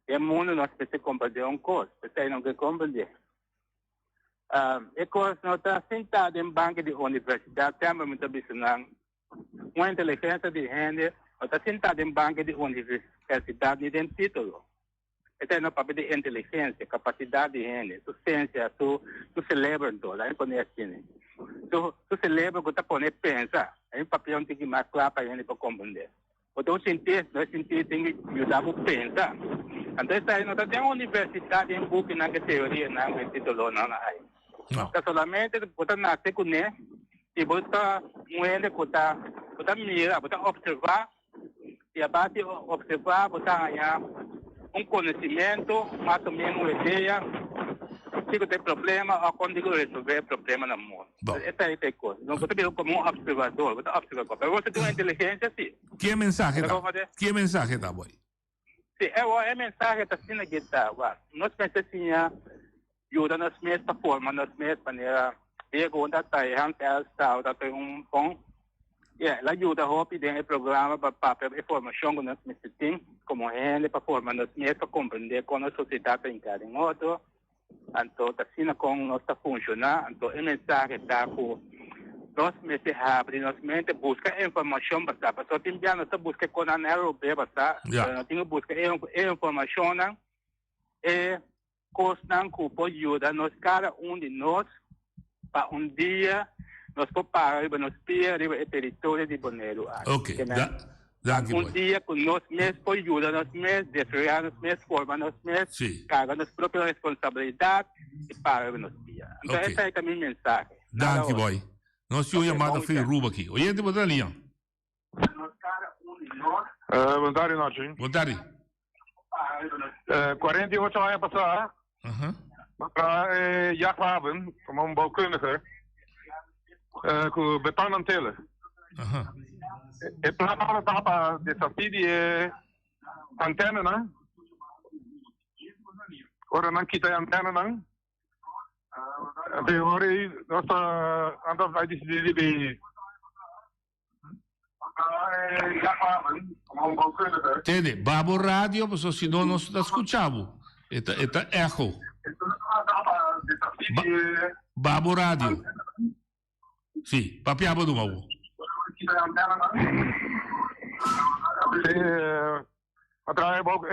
den mundo nos mester comprende un cos, p'esei no ke comprende. E cos no ta sinta den banki di universidad, semper mi ta bisa nan, un inteligencia di hende no ta sinta den banki di universidad ni den titulo. Esei no papia di inteligencia, capacidad di hende, su sensia, su su celebro anto, laga mi pone asina. Su su celebro cu ta pone pensa. Laga mi papia un tiki mas cla pa hende por comprende. Bo ta un sinti, no e sinti tin cu yuda bo pensa. Anto esei no ta den universidad, den bukinan cu teorianan cu e titulonan ai. Ta solamente bo ta nace cune y bo ta un hende cu ta bo ta mira, bo ta observa y a base di observa bo ta haña un conocimento, mas o menos un idea kico ta e problema o con di resolve e problema na mundo. Esey ta e cos. No, bo ta bira como un observador, bo ta observa. Pero bo ta tin un inteligencia si. Ki mensahe ta? Ki mensahe ta boy? Si, e e mensahe ta asina ke ta, wak. Nos mester siña yuda nos mes pa forma nos mes manera Diego ta ta e Hans Els ta ta ta un bon. Yeah, el a yuda hopi den e programa pa papia e formashon ku nos mester tin komo hende pa forma nos mes pa komprende kon nos sosiedat ta hinká den otro. Anto ta asina kon nos ta funshoná. Anto e mensahe ta ku nos mester habri nos mente, buska informashon basá. Pasobra tin bia nos ta buska e konan ROB basá, pero nos tin ku buska e informashonnan, e kosnan ku por yuda nos kada un di nos pa un dia nos por para riba nos pia riba e teritorio di Boneiru aki. Ok, danki Un boy. dia ku nos mes por yuda nos mes, desaroyá nos mes, forma nos mes, Sí. karga nos propio responsabilidat i para riba nos pia. Anto Ok. esei ta mi mensahe. Nada Danki otro. boy. Nos tin un Ok, yamada bon fe weekend. Aruba aki. Oyente bo ta na liña. Eh, bon tardi, Nochi. Bon tardi. Eh, 48 aña pasá, uh eh, jachthaven, como un bouwkundige, eh, ku beton antele. E plan tabata pa deshasí di e antenanan. Ora nan kita e antenanan, anto e ora ei nos ta anda bai disidí di Tende, babo radio pasobra si no nos ta scucha bo. E ta e ta echo. Ba babo radio. Si, papia bo duma bo. Sí, a trae bo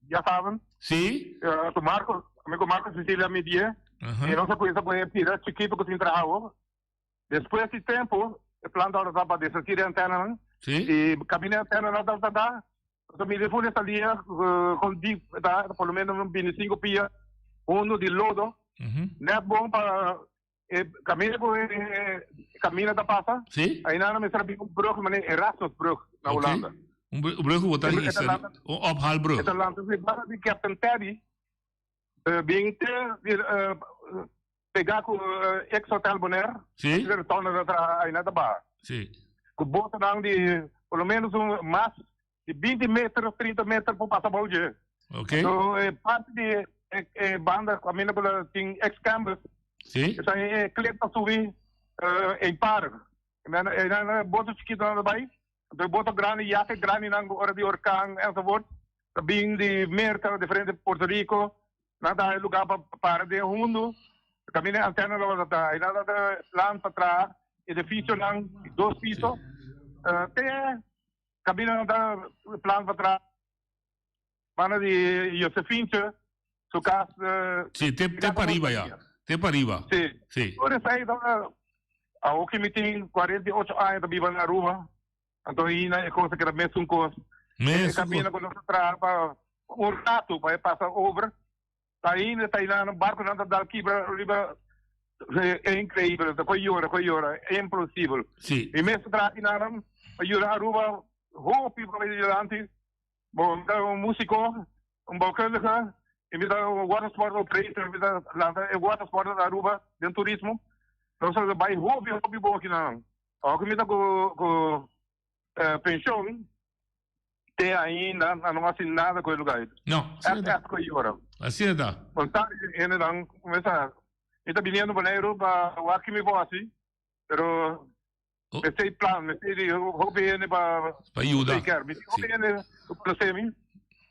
ya saben. Sí. Tu Marco, amigo Marco Cecilia mi die. Y nos a cuminsa con e pida chiquito cu tin traha Despues di tempu, e plan tabata ta pa deshasí di antenanan. Sí. I kaminda e antenanan tabata ta, nos a mira e furia salia kon dip e ta, por lo menos un bintisinko pia hundu di lodo, nèt bon pa e kaminda ku e kaminda ta pasa. Sí. Ainan nan mester a bini un brug manera Erasmusbrug na Hulanda. Un brug ku bo ta hisa, un ophaalbrug. E ta lanta si banda di Captain Teddy, bin te Pegá ku ex Hotel Bonaire. Sí. Asina retorno ta traha aina ta baha. Sí. Ku botonan di por lo menos un mas di binti meter, trinta meter por pasa bou dje. Ok. So e parti di e banda kaminda ku tin ex Campbell. Sí. Esei e klip ta subi e par. E boto chikitonan ta bai. Anto e boto grandi, yate grandinan ku ora di orkan enzovoort ta bin di Merka, diferente Puerto Rico. Nan ta haña lugá pa para den hundu. Kaminda e antena lo ta. Ei nan ta plan pa traha edifisionan di dos piso. Te kaminda nan ta plan pa traha banda di Josefintje su kas. Sí, te te pariba ya. Te pariba. Sí. Sí. Tur esei ta awor ki mi tin 48 aña ta biba na Aruba. Anto hina e cosa keda mesun cos. Mesun E camino cu nos a traha pa un rato pa e pasa over. Ta ainda ta einan barconan ta dal kibra riba e increibel. Ta coy yora coy yora. Imposibel. Si. Mi mes a traha kinanan pa yuda Aruba hopi pa bay dilanti. Bo mi ta un musico, un bouwkundige y mi ta un watersport operator. Mi ta lanta e watersport na Aruba den turismo. Nos a bay hopi hopi bon kinanan. Aunke mi ta ku ku penshon, te ainda nan no hasi nada ku e lugar ei. No, asina ta. Ègt ègt ku yora. Asina ta. Bon tardi hendenan, kumesa mi ta biniendo Boneiru pa wak ki mi por hasi, pero mester plan, mester di hopi hende pa Pa yuda. take care. Mi tin hopi hende ku konosé mi,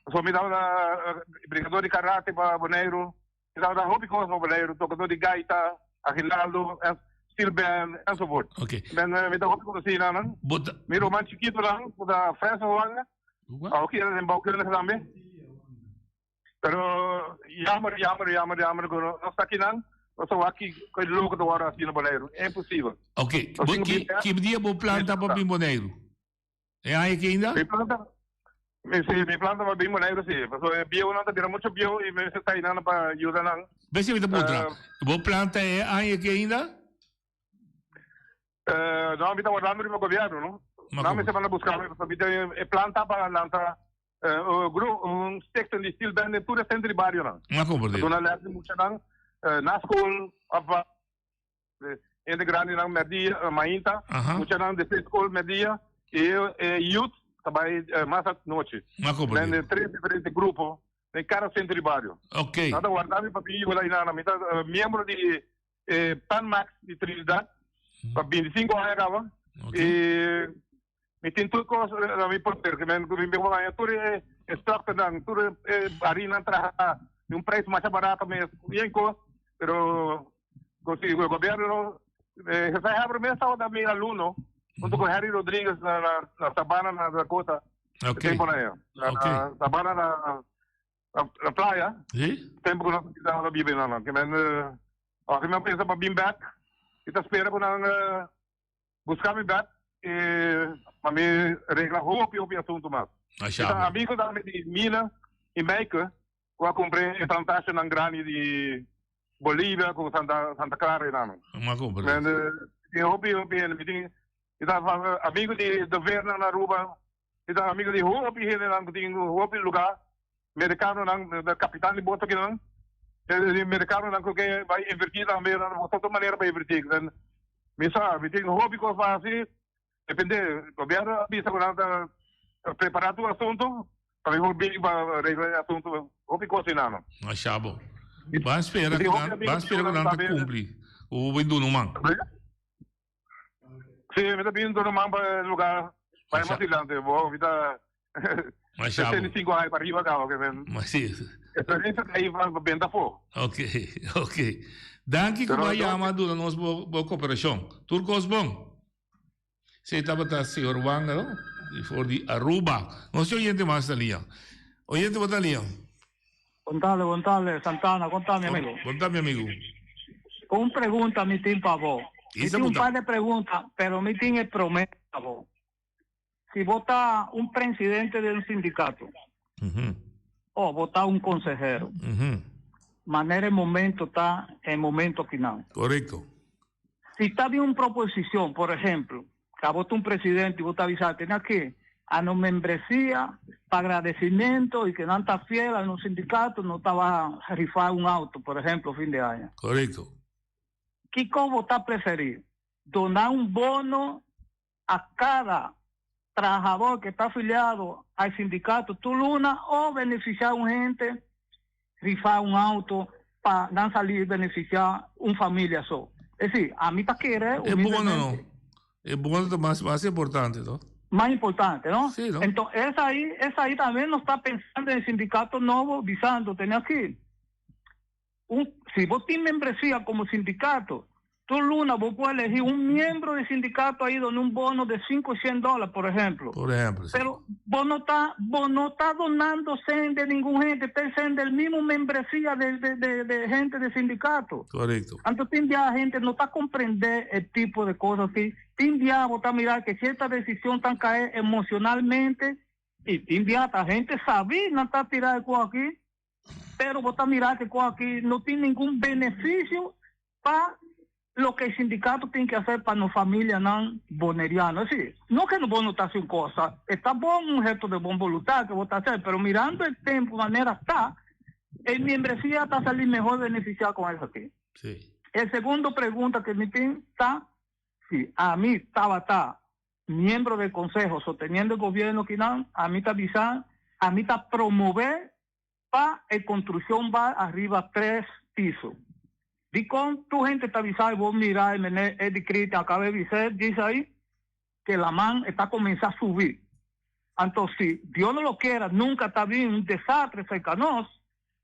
pasobra mi tabata brigador di karate pa Boneiru, Mi tabata hopi kos pa Boneiru, tokadó di gaita, aginaldo, steel band, enzovoort. Oké. Ben, mi ta hopi konosí nan. Bo ta. Mi ruman chikitonan, ku ta Francis Wanga, Kua? Awo keda den bouwkundige tambe. Pero jammer, jammer, jammer, jammer, ku nos ta akinan, nos ta wak ki ku e loko ta wòrdu hasi na Boneiru. Imposibel. Ok, bo ki ki dia bo plan ta pa bin Boneiru? E aña aki ainda? Mi plan ta, mi si, mi plan ta pa bin Boneiru si, pasobra e bieunan ta bira muchu bieu i mi mester ta einan pa yuda nan. Bes mi ta puntra, bo plan ta e aña aki ainda? No, mi ta wardando riba gobierno, no. Nan mester manda busca mi, pasobra mi tin e plan ta pa lanta un stichting di steel band den tur e centro di barionan. Mi a comprende. Pa duna les di muchanan na school of hende grandinan merdia, mainta, muchanan despues school merdia y e youth ta bay mas anochi. Mi a comprende. Den tres diferente grupo den cada centro di bario. Ok. Nan ta warda mi pa bin yuda einan. Mi ta miembro di e Panmax di Trinidad pa 25 aña caba. Y mi tin tur cos na mi poder. Que men mi mi baña tur e instructornan, tur e harinan traha di un prijs masha barato mes, bien cos. Pero con si el gobierno eh, José Haber mes tabata mi alumno junto con Harry Rodriguez na na na Sabana na Dakota. Okay. Tempo na na, Okay. na Sabana na na playa. Sí. Tempo ku nos tabata biba einan nan. Ke men ora mi a pensa pa bin bek, mi ta spera ku nan buska mi bek i pa mi regla hopi hopi asuntu mas. Mi ta amigo tambe di Mina i Meike ku a kumpra e plantasjenan grandi di Bolivia ku Santa Santa Clara einan. Mi a kumpra. Men tin hopi hopi hende. Mi tin mi ta amigo di de Vernan na Aruba. Mi ta amigo di hopi hendenan ku tin hopi lugá, merikanonan, kapitan di boto kinan, e merikanonan ku ke bai invertí tambe, nan bo ta manera pa invertí. Mi sa, mi tin hopi kos pa hasi, depende, gobièrnu a bisa ku nan ta prepará tur asuntu, pa mi por bin pa regla e asuntu, hopi kos ei nan. Masha bo. Ban spera ku nan, ban spera ku nan ta kumpli, ku bo bin duna un man. Sí, mi ta bin duna man pa e lugar bai mas dilante. Bo, mi ta Masha bo. 65 aña pa riba caba que men. Ma sí. Experiencia ta ahí pa benta afó. Ok, ok. Danki ku Pero bo a no- yama duna nos bo, bo koperashon. Tur kos bon. Sí, tabata señor Wanga, no? Di for di Aruba. Nos tin oyente mas na liña. Oyente bo ta liña. Bon tarde, bon tarde, Santana, kon ta mi amigo? Bon ta mi amigo. Un pregunta mi tin pa bo. Mi Isa tin un punta. par de pregunta, pero mi tin e prome pa bo. Si bo ta un presidente de un sindicato o bo ta un consehero, manera e momento ta e momento akinan. Correcto. Si ta bin un proposicion, por ehemplo, Ka bo ta un presidente y bo ta bisa tene aki a nos membresia pa agradecimento y que nan ta fiel a nos sindicato no ta ba rifa un auto por ehemplo fin de aña. Correcto. Kico bo ta preferi? Dona un bono a cada trahador que ta afiliado al sindicato tur luna o beneficia un hente rifa un auto pa nan sali beneficia un familia so. Es decir, ami ta kere E bono no. humildemente. E bono ta mas mas importante, no? Mas importante, no? Sí, no? Enton, esai, esai tambe nos ta pensando en sindicato nobo, bisando, tene aki, Un, si bo tin membresia komo sindikato, tur luna bo por elegí un miembro di sindikato a duna un bono de sinku shen dòler, por ehemplo. Por ehemplo, si. Pero bo no ta, bo no ta donando sen de ningun hende, ta e sen del mismo membresia de, de, de, de hende di sindikato. Korekto. Anto tin bia hende no ta komprendé e tipo de kos asi. Tin bia bo ta mira ke sierta desishon tan kae emocionalmente i tin bia ta hende sabí nan ta tira e kos aki. Pero bo ta mira ke kos aki no tin ningun beneficio pa loke e sindicato tin ke hacer pa nos familianan boneriano. Es decir, no ke bo no ta haci un cosa, e ta bon un gesto de bon voluntad ke bo ta hacer, pero mirando e tempo manera ta, e miembresia ta sali mehor beneficia con esaki. Sí. E segundo pregunta ke mi tin ta, si ami tabata miembro del conseho sosteniendo e gobierno kinan, ami ta bisa, ami ta promove Pa e construccion ba ariba tres piso. Dicon tur hende ta bisa y bo mira e meneer Eddie Cristian acaba de bisa dice ahi que laman e ta cuminsa subi. Anto si Dios no lo quiera nunca ta bin un desastre cerca nos,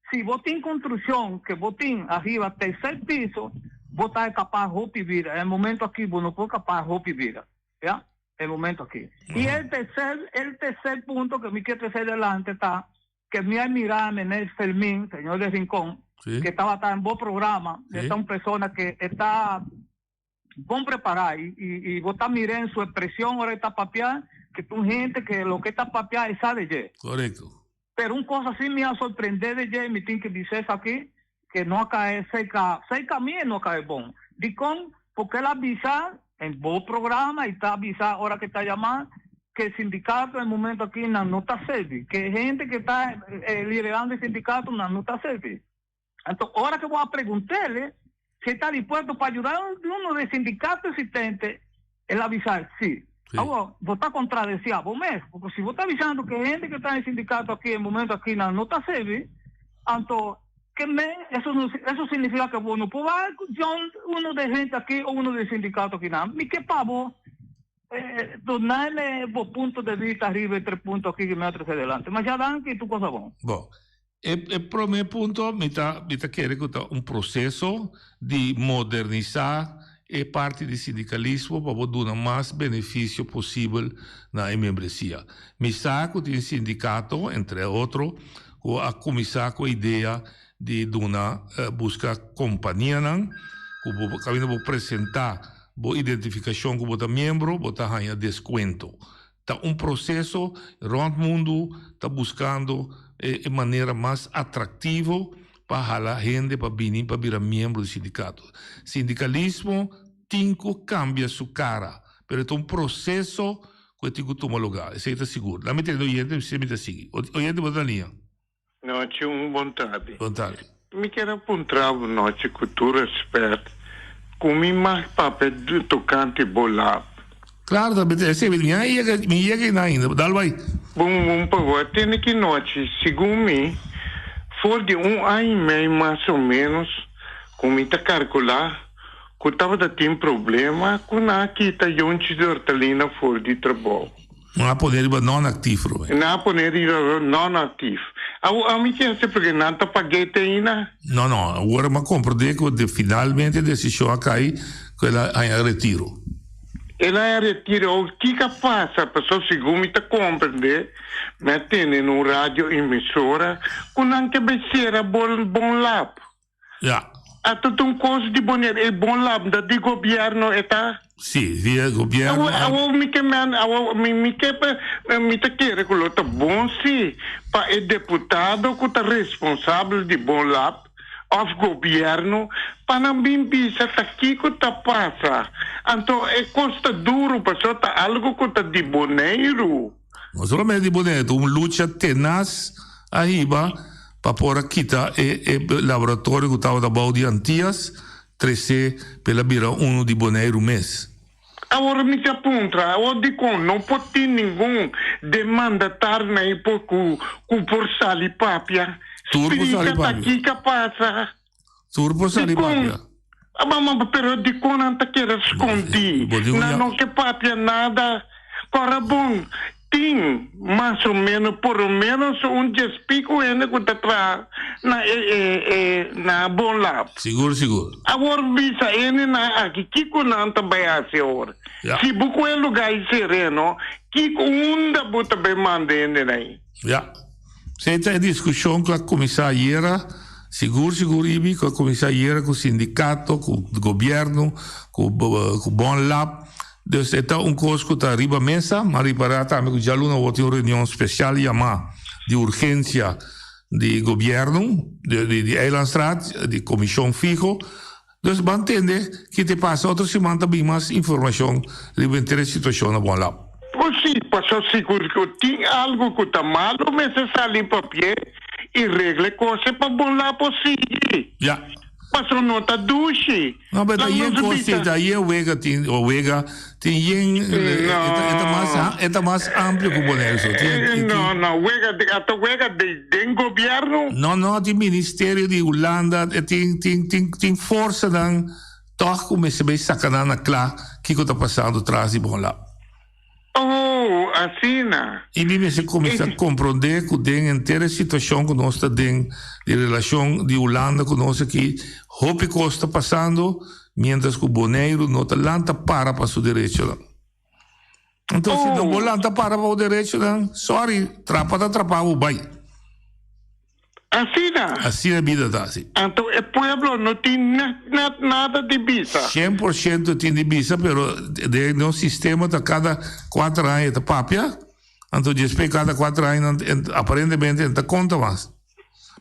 si bo tin construccion que bo tin ariba tercer piso bo ta e capaz hopi bida. En momento aki bo no por capaz hopi bida. Ya, e momento aki. Y el tercer, el tercer punto que mi kier trece adelante ta. Ke mi a mira meneer Fermin, señor de Rincon, ke tabata en bo programa, e ta un persona ke e ta bon prepara y y bo ta mira en su expresion ora e ta papia ke ta un hende ke loke e ta papia e sa de dje. Korekto. Pero un cosa si mi a sorprende de dje y mi tin ke bisa esaki, ke no a cae cerca, cerca mi e no a cae bon. Dikon? Porque el a bisa en bo programa y ta bisa ora ke ta yama ke sindicato en momento aki nan no ta servi, ke hende ke ta liderando e sindicato nan no ta servi. Anto ora ke bo a preguntele si e ta dispuesto pa yuda uno de sindicato existente, el a bisa si. Awor, bo ta contradecia bo mes, porque si bo ta bisando ke hende ke ta den sindicato aki en momento aki nan no ta servi, anto ke men eso no eso significa ke bo no por bai join uno de hende aki o uno de sindicato aki nan. Mi ke pa bo Duname bo punto de vista riba e tres punto aki ku mi a trese adelante. Masha danki, tur cosa bon. Bon, e e prome punto mi ta mi ta kere ku ta un proseso di modernisá e parti di sindikalismo pa bo duna mas benefisio posibel na e membresia. Mi sa ku tin sindikato, entre otro, ku a kuminsá ku e idea di duna buska kompanianan ku bo kaminda bo presentá Bo identifikashon ku bo ta miembro, bo ta haña deskuento. Ta un proseso rònt mundu ta buskando e manera mas atraktivo pa hala hende pa bini pa bira miembro di sindikato. Sindikalismo tin ku kambia su kara, pero e ta un proseso ku e tin ku tuma lugá, esei ta sigur. Laat mi tende oyente, si mi ta sigui. Oyente bo ta na liña. Nochi un bon tardi. Bon tardi. Mi kier a puntra bo nochi ku tur respet ku mi mag papia tokante bo lab. Klaro ta bete esei mi a yega mi yega einan ainda dal bai. Bon bon pa bo a tende ki nochi segun mi for di un aña i mei mas o menos ku mi ta karkulá ku tabata tin problema ku nan a kita Yonchi Dortalina for di trabou. Nan a pone riba non-actief, Ruben. Nan a pone riba non-actief. Awor, ami ke hasi porque nan ta pag'é te ainda? No, no. Awor mi a comprende cu de finalmente e decision a cay cu el a haña retiro. El a haña retiro. Awor, kiko a pasa? Pasobra segun mi ta comprende, mi a tende na un radio emisora cu nan ke bay cera Bon Lab. Ja. A ta un kos di boner e bon labda di gobierno e ta. Si, via gobierno. Awor, awor mi ke men, awor mi, mi ke pa, mi ta kere ku lo ta bon si pa e deputado ku ta responsabel di bon lab of gobierno pa nan bin bisa ta kiko ta pasa. Anto e kos ta duru pasobra ta algo ku ta di Boneiru. No solamente di Boneiru, ta un lucha tenas a hiba pa por a kita e e laboratorio ku tabata bou di Antias, tresé pa el a bira unu di Boneiru mes. Awor mi ta puntra, awor dikon no por tin ningun demandatar na e por ku ku por sali papia? Tur por sali Splika ta papia. kiko a pasa. Tur por sali Dikon? papia. Aba ma pero dikon nan ta keda skondí? Bo digo Nan ya. no ke papia nada. Kora bon, tin mas o menos, por lo menos un dies pico hende ku ta traha na e e e na Bon Lab. Sigur, sigur. Awor bisa hendenan aki kiko nan ta bai hasi awor? Ya. Si bo ku e lugá ei sereno, kiko unda bo ta bai manda hendenan ei? Ya. Esei ta e diskushon ku a kuminsá ayera, sigur sigur Ibi, ku a kuminsá ayera ku sindikato, ku gobièrnu, ku ku Bon Lab. Dus e ta un kos ku ta riba mesa, m'a ripará tambe ku djaluna awor tin un reunion spesial yamá di urgensia di gobièrnu di di Eilandsraad, di komishon fiho. Dus ban tende ki te pasa otro siman ta bin mas informashon riba henter e situashon na Bon Lab. Pues si, paso si cu tin algo cu ta malo mester sali papia y regla e cose pa Bon Lab por sigui. Ya. Paso no ta dushi. No, pero ta Laat yen nos cos bisa. ta yen wega tin, o wega tin yen, e ta mas, e ta mas amplio cu Bonaire so. Tin, tin, No, no, wega, ata wega de, den gobierno. No, no, tin ministerio di Hulanda, e tin, tin, tin, tin forsanan toch cu mester bay saca nan na cla kico ta pasando tras di Bon Lab. Oh, asina. I mi mester cuminsa compronde cu den henter e situacion cu nos ta den di relacion di Hulanda cu nos aki, hopi cos ta pasando, mientras cu Boneiru no ta lanta para pa su derechonan. Entonces, si no bo lanta para pa bo derechonan, sorry, trapa ta trapa bo, bai. Asina. Asina bida ta, si. Anto e pueblo no tin net net nada di bisa. 100% tin di bisa, pero den nos sistema ta kada kuater aña ta papia, anto despues kada kuater aña nan aparentemente no ta konta mas.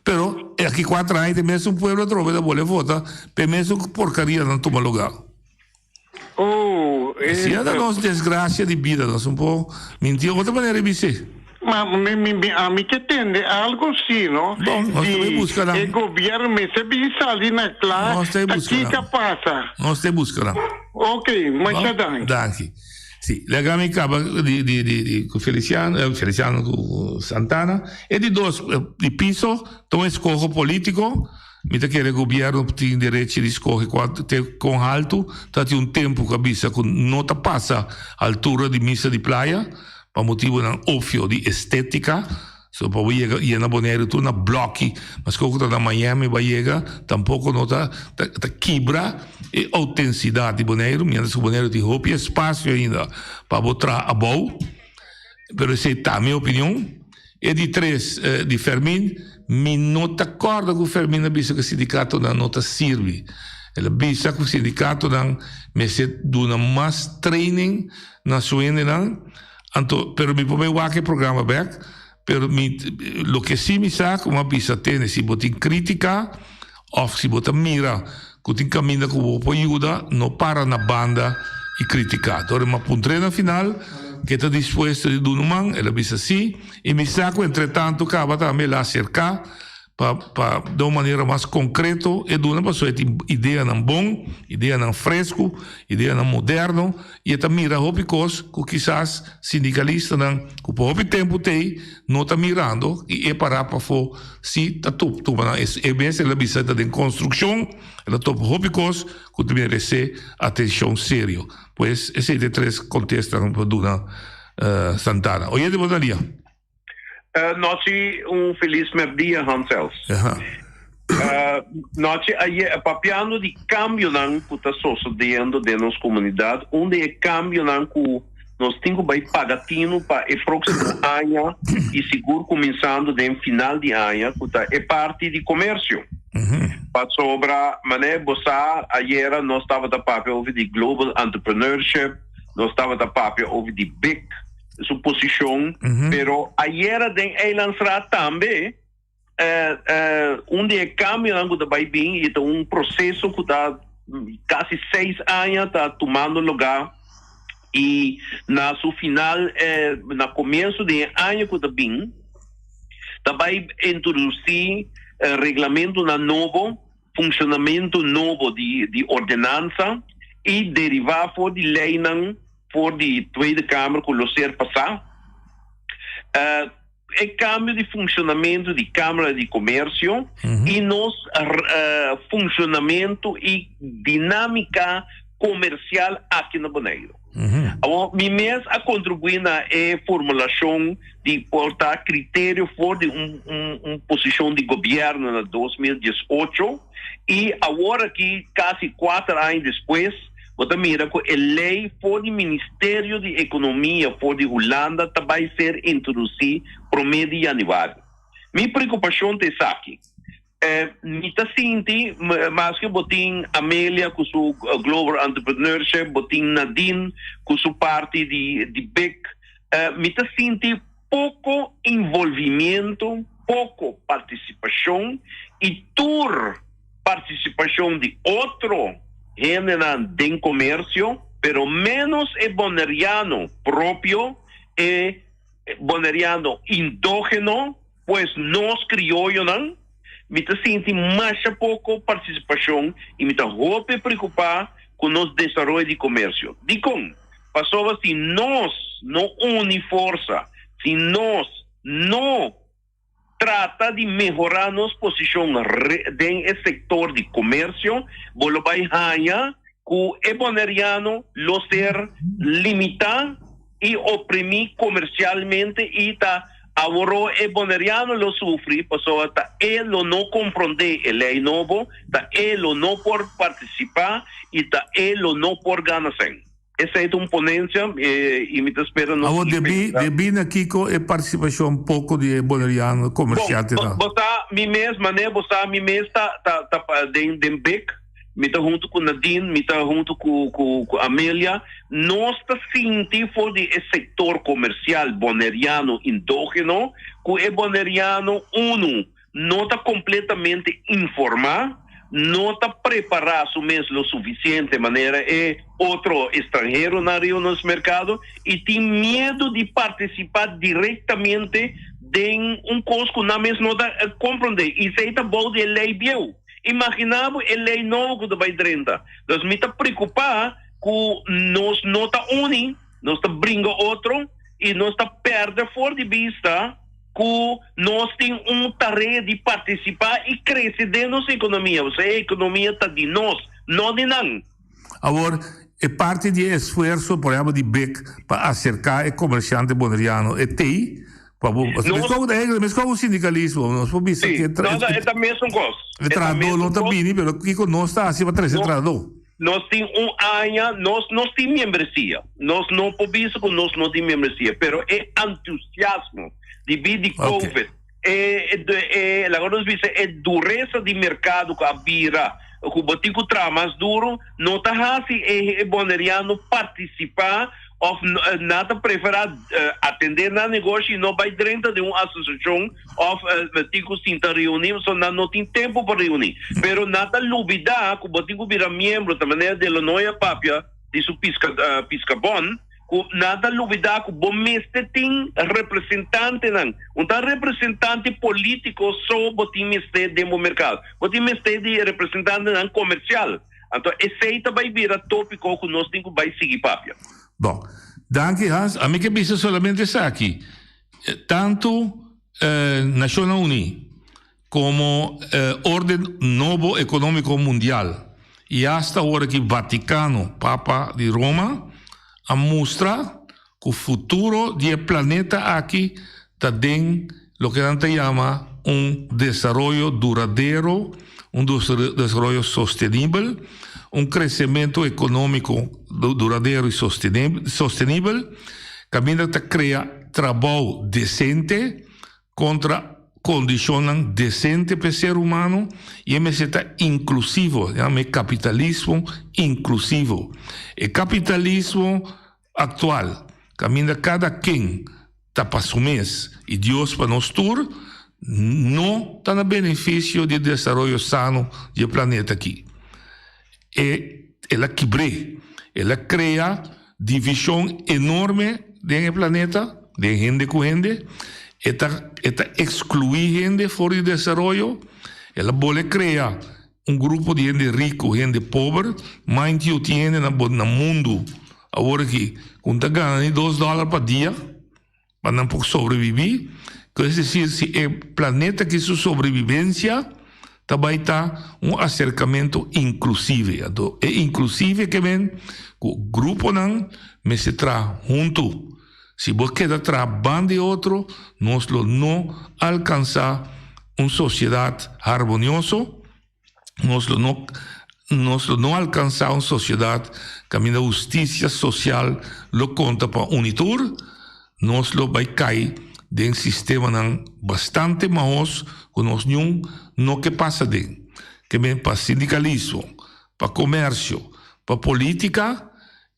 Pero aki kuater aña ta e mesun pueblo atrobe ta bole vota pa e mesun porkaria nan tuma luga. Oh, Asina ta nos desgracia di bida, nos un por minti otro manera di bis'é. Ma mi, mi, mi, ami ke tende algo si, no? Bon, nos ta bay busca nan. E gobierno mester bin sali na cla Nos ta bay ta busca nan. kiko pasa. Nos ta bay busca nan. Ok, masha danki. Danki. Si, laga mi caba di, di, di, di cu Feliciano, eh, Feliciano cu Santana. E di dos, di piso, ta un escoho politico. Mi ta kere gobierno tin derechi di scoge cuanto te con halto. Ta tin un tempo cu a bisa cu no ta pasa altura di misa di playa pa motibonan obvio di estetica. So pa bo yega yena Boneiru tur na bloki, maske cu ta na Miami bo a yega tampoco no ta ta kibra e autencidad di Boneiru, mientras cu Boneiru tin hopi espacio ainda pa bo traha abou. Pero esey ta mi opinion. E di tres di Fermin, mi no ta kòrda ku Fermin a bisa ku e sindikatonan no ta sirbi. El a bisa ku sindikatonan mester duna mas training na su hendenan. Anto, pero mi por bai wak e programa bèk, pero mi loke sí mi sa ku mi a bisa tene, si bo tin krítika òf si bo ta mira ku tin kaminda ku bo por yuda, no para na banda i kritiká. Dor mi a puntr'é na final ke ta dispuesto di duna un man, el a bisa sí, i mi sa ku entretantu kaba tambe el a aserká pa pa den un manera mas konkreto e duna pasobra e tin ideanan bon, ideanan fresku, ideanan moderno i e ta mira hopi kos ku kisas sindikalistanan ku pa hopi tempu t'ei no ta mirando i e pará pafó si ta tuma nan e mes el a bisa ta den konstrukshon el a topa hopi kos ku ta meresé atenshon serio pues esei ta e tres kontestanan ku duna Santana. Oyente bo ta lia. Nochi un felis merdia Hansels. Nochi aye papiando di cambionan cu ta sosodiendo den nos comunidad, un di e cambionan cu nos tin cu bay paga tino pa e proximo aña y sigur cuminsando den final di aña cu ta e parti di comercio. Pasobra mane bo sa ayera nos tabata papia over di global entrepreneurship, nos tabata papia over di big su posicion, pero ayera den Eilandsraad tambe un di e cambionan cu ta bay bin y ta un proceso cu ta casi seis aña ta tumando lugar y na su final na comienzo di e aña cu ta bin ta bay introduci reglamentonan nobo, funcionamento nobo di ordenansa y deriva for di leynan for di Tweede Kamer cu lo ser pasa. E cambio di funcionamento di Camara di Comercio y nos funcionamento y dinamica comercial aki na Boneiru. Awor, mi mes a contribui na e formulacion di por ta criterio for di un un posicion di gobierno na 2018 y awor aki casi cuater aña despues bo ta mira cu e ley for di Ministerio di Economia for di Hulanda ta bay ser introduci prome di januari. Mi preocupacion ta esaki. Mi ta sinti, maske bo tin Amelia cu su Global Entrepreneurship, bo tin Nadine cu su parti di di big, mi ta sinti poco involvimiento, poco participacion y tur participacion di otro hendenan den comercio, pero menos e Boneriano propio, e Boneriano indogeno. Pues nos krioyonan, mi ta sinti masha poko partisipashon i mi ta hopi preokupá ku nos desaroyo di komersio. Dikon? Pasobra si nos no uni forsa, si nos no trata di mehorá nos posishon den e sektor di komersio, bo lo bai haña ku e boneriano lo ser limitá i oprimí komersialmente i ta aworó e boneriano lo sufri pasobra ta e lo no komprondé e lei nobo, ta e lo no por partisipá i ta e lo no por gana sèn. Esei ta un ponensia i mi ta spera nos Awor debí debí na kiko e partisipashon poko di e boneriano komersiantenan? Bon, bo sa mi mes, manera bo sa mi mes ta ta ta den den bek, mi ta huntu ku Nadine, mi ta huntu ku ku ku Amelia, nos ta sinti for di e sektor komersial boneriano indógeno ku e boneriano unu no ta kompletamente informá, no ta prepará su mes lo sufisiente manera e otro estranheronan riba nos merkado i tin miedu di partisipá direktamente den un kos ku nan mes no ta komprondé i esei ta bou di e lei bieu. Imaginá bo e lei nobo ku ta bai drenta. Dus mi ta preokupá ku nos no ta uni, nos ta bringa otro i nos ta pèrdè for di bista ku nos tin un tarea di partisipá i krese den nos ekonomia, pasobra e ekonomia ta di nos, no di nan. Awor, e parti di e esfuerso, por ehèmpel di bek, pa aserká e komersiante boneriano, e tei pa bo, pasobra mes kos ku, mes kos ku sindikalismo, nos por bisa ku e tra, No, e ta mesun kos. E trahadó no ta bini, pero kiko nos ta hasi pa trese e trahadó? Nos tin un aña, nos nos tin miembresia. Nos no por bisa ku nos no tin miembresia, pero e entusiasmo debí di Covid, e e laga nos bisa e duresa di merkado ku a bira ku bo tin ku traha mas duru, no ta hasi e boneriano partisipá òf nan ta preferá atendé nan negoshi i no bai drenta den un asosiashon Of tin ku sinta reuní, pasobra nan no tin tempu pa reuní. Pero nan ta lubidá ku bo tin ku bira miembro, ta manera Delanoy a papia di su piska piskabòn, ku nan ta lubidá ku bo mester tin representantenan. Un ta representante polítiko so bo tin mester den bo merkado. Bo tin mester di representantenan komersial. Anto esei ta bai bira tópiko ku nos tin ku bai sigui papia. Bon. Danki Hans. Ami ke bisa solamente esaki. Tantu Nashonnan Uní komo Orden Nobo Ekonómiko Mundial i asta awor aki Vatikano, Papa di Roma, a mustra ku futuro di e planeta aki ta den loke nan ta yama un desaroyo duradero, un desaroyo sostenibel, un kresementu ekonómiko duradero i sostenibel, kaminda ta krea trabou desente kontra kondishonnan desente pa e ser humano i e mester ta inklusivo, yama e kapitalismo inklusivo. E kapitalismo aktual kaminda kada ken ta pa su mes i Dios pa nos tur no ta na benefisio di e desaroyo sano di e planeta aki. E el a kibr'é, el a krea divishon enorme den e planeta, den hende ku hende, e ta e ta ekskluí hende for di desaroyo, el a bole krea un grupo di hende riku, hende pober, mind you tin hende na na mundu awor aki ku no ta gana ni dos dòler pa dia. Pa nan por sobreviví. Es decir, si e planeta aki su sobrevivencia ta bai ta un acercamento inclusive. Anto e inclusive ke men ku gruponan mester traha huntu. Si bo keda traha banda di otro, nos lo no alcansa un sociedad harmonioso. Nos lo no nos lo no alkansá un sosiedat kaminda hustisia sosial lo konta pa un i tur. Nos lo bai kai den sistemanan bastante mahos ku nos niun no ke pasa den. Ke men pa sindikalismo, pa komersio, pa politika,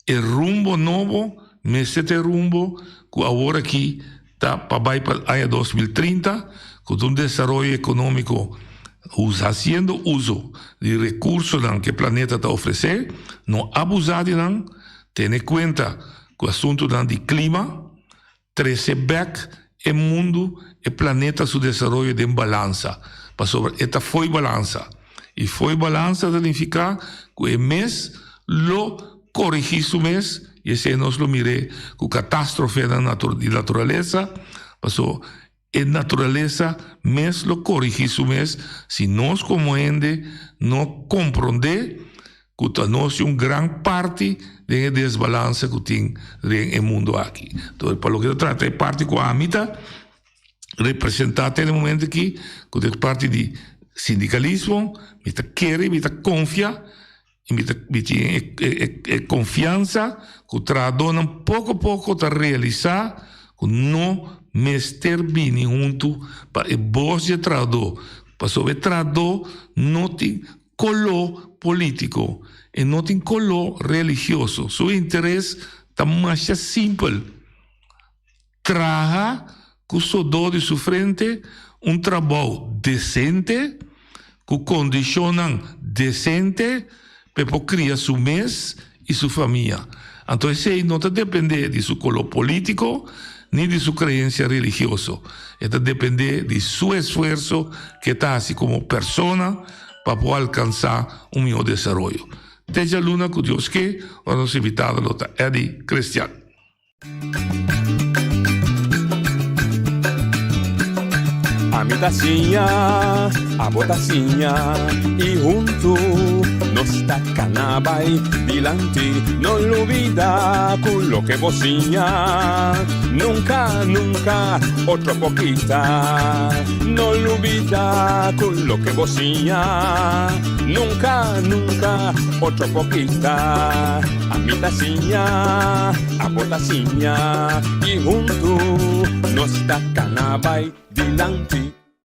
e rumbo nobo mester ta e rumbo ku awor aki ta pa bai pa aña 2030 ku ta un desaroyo ekonómiko hasiendo uso di rekursonan ku e planeta ta ofresé, no abusá di nan, tene kuenta ku asuntunan di klima, trese bèk e mundu, e planeta su desaroyo den balansa, pasobra e ta fo'i balansa. I fo'i balansa ta nifiká ku e mes lo korigí su mes, i esei nos lo mir'é ku katástrofenan di naturalesa, pasobra e naturalesa mes lo korigí su mes si nos komo hende no komprondé ku ta nos un gran parti den e desbalansa ku tin den e mundu aki. Entonces, pa loke ta trata e parti ku ami ta representá te na e momento aki, ku ta e parti di sindikalismo, mi ta kere, mi ta konfia. I mi ta mi tin e e e konfiansa ku trahadónan poko poko ta realisá ku no mester bini huntu pa e bos di e trahadó, pasobra e trahadó no tin koló polítiko, e no tin koló religioso, su interes ta masha simpel. Traha ku sodó di su frente un trabou desente, ku kondishonnan desente pa e por kria su mes i su famia. Anto esei no ta dependé di su koló polítiko ni di su kreensia religioso. E ta dependé di su esfuerso ku e ta hasi komo persona pa por alkansá un mihó desaroyo. Te djaluna ku Dios ke, ora nos invitado lo ta Eddy Christian. Ami ta siña, abo ta siña y huntu nos ta cana bay dilanti. No lubida cu loke bo siña nunca, nunca otro por kita. No lubida cu loke bo siña nunca, nunca otro por kita. Ami ta siña, abo ta siña y huntu nos ta cana bay dilanti.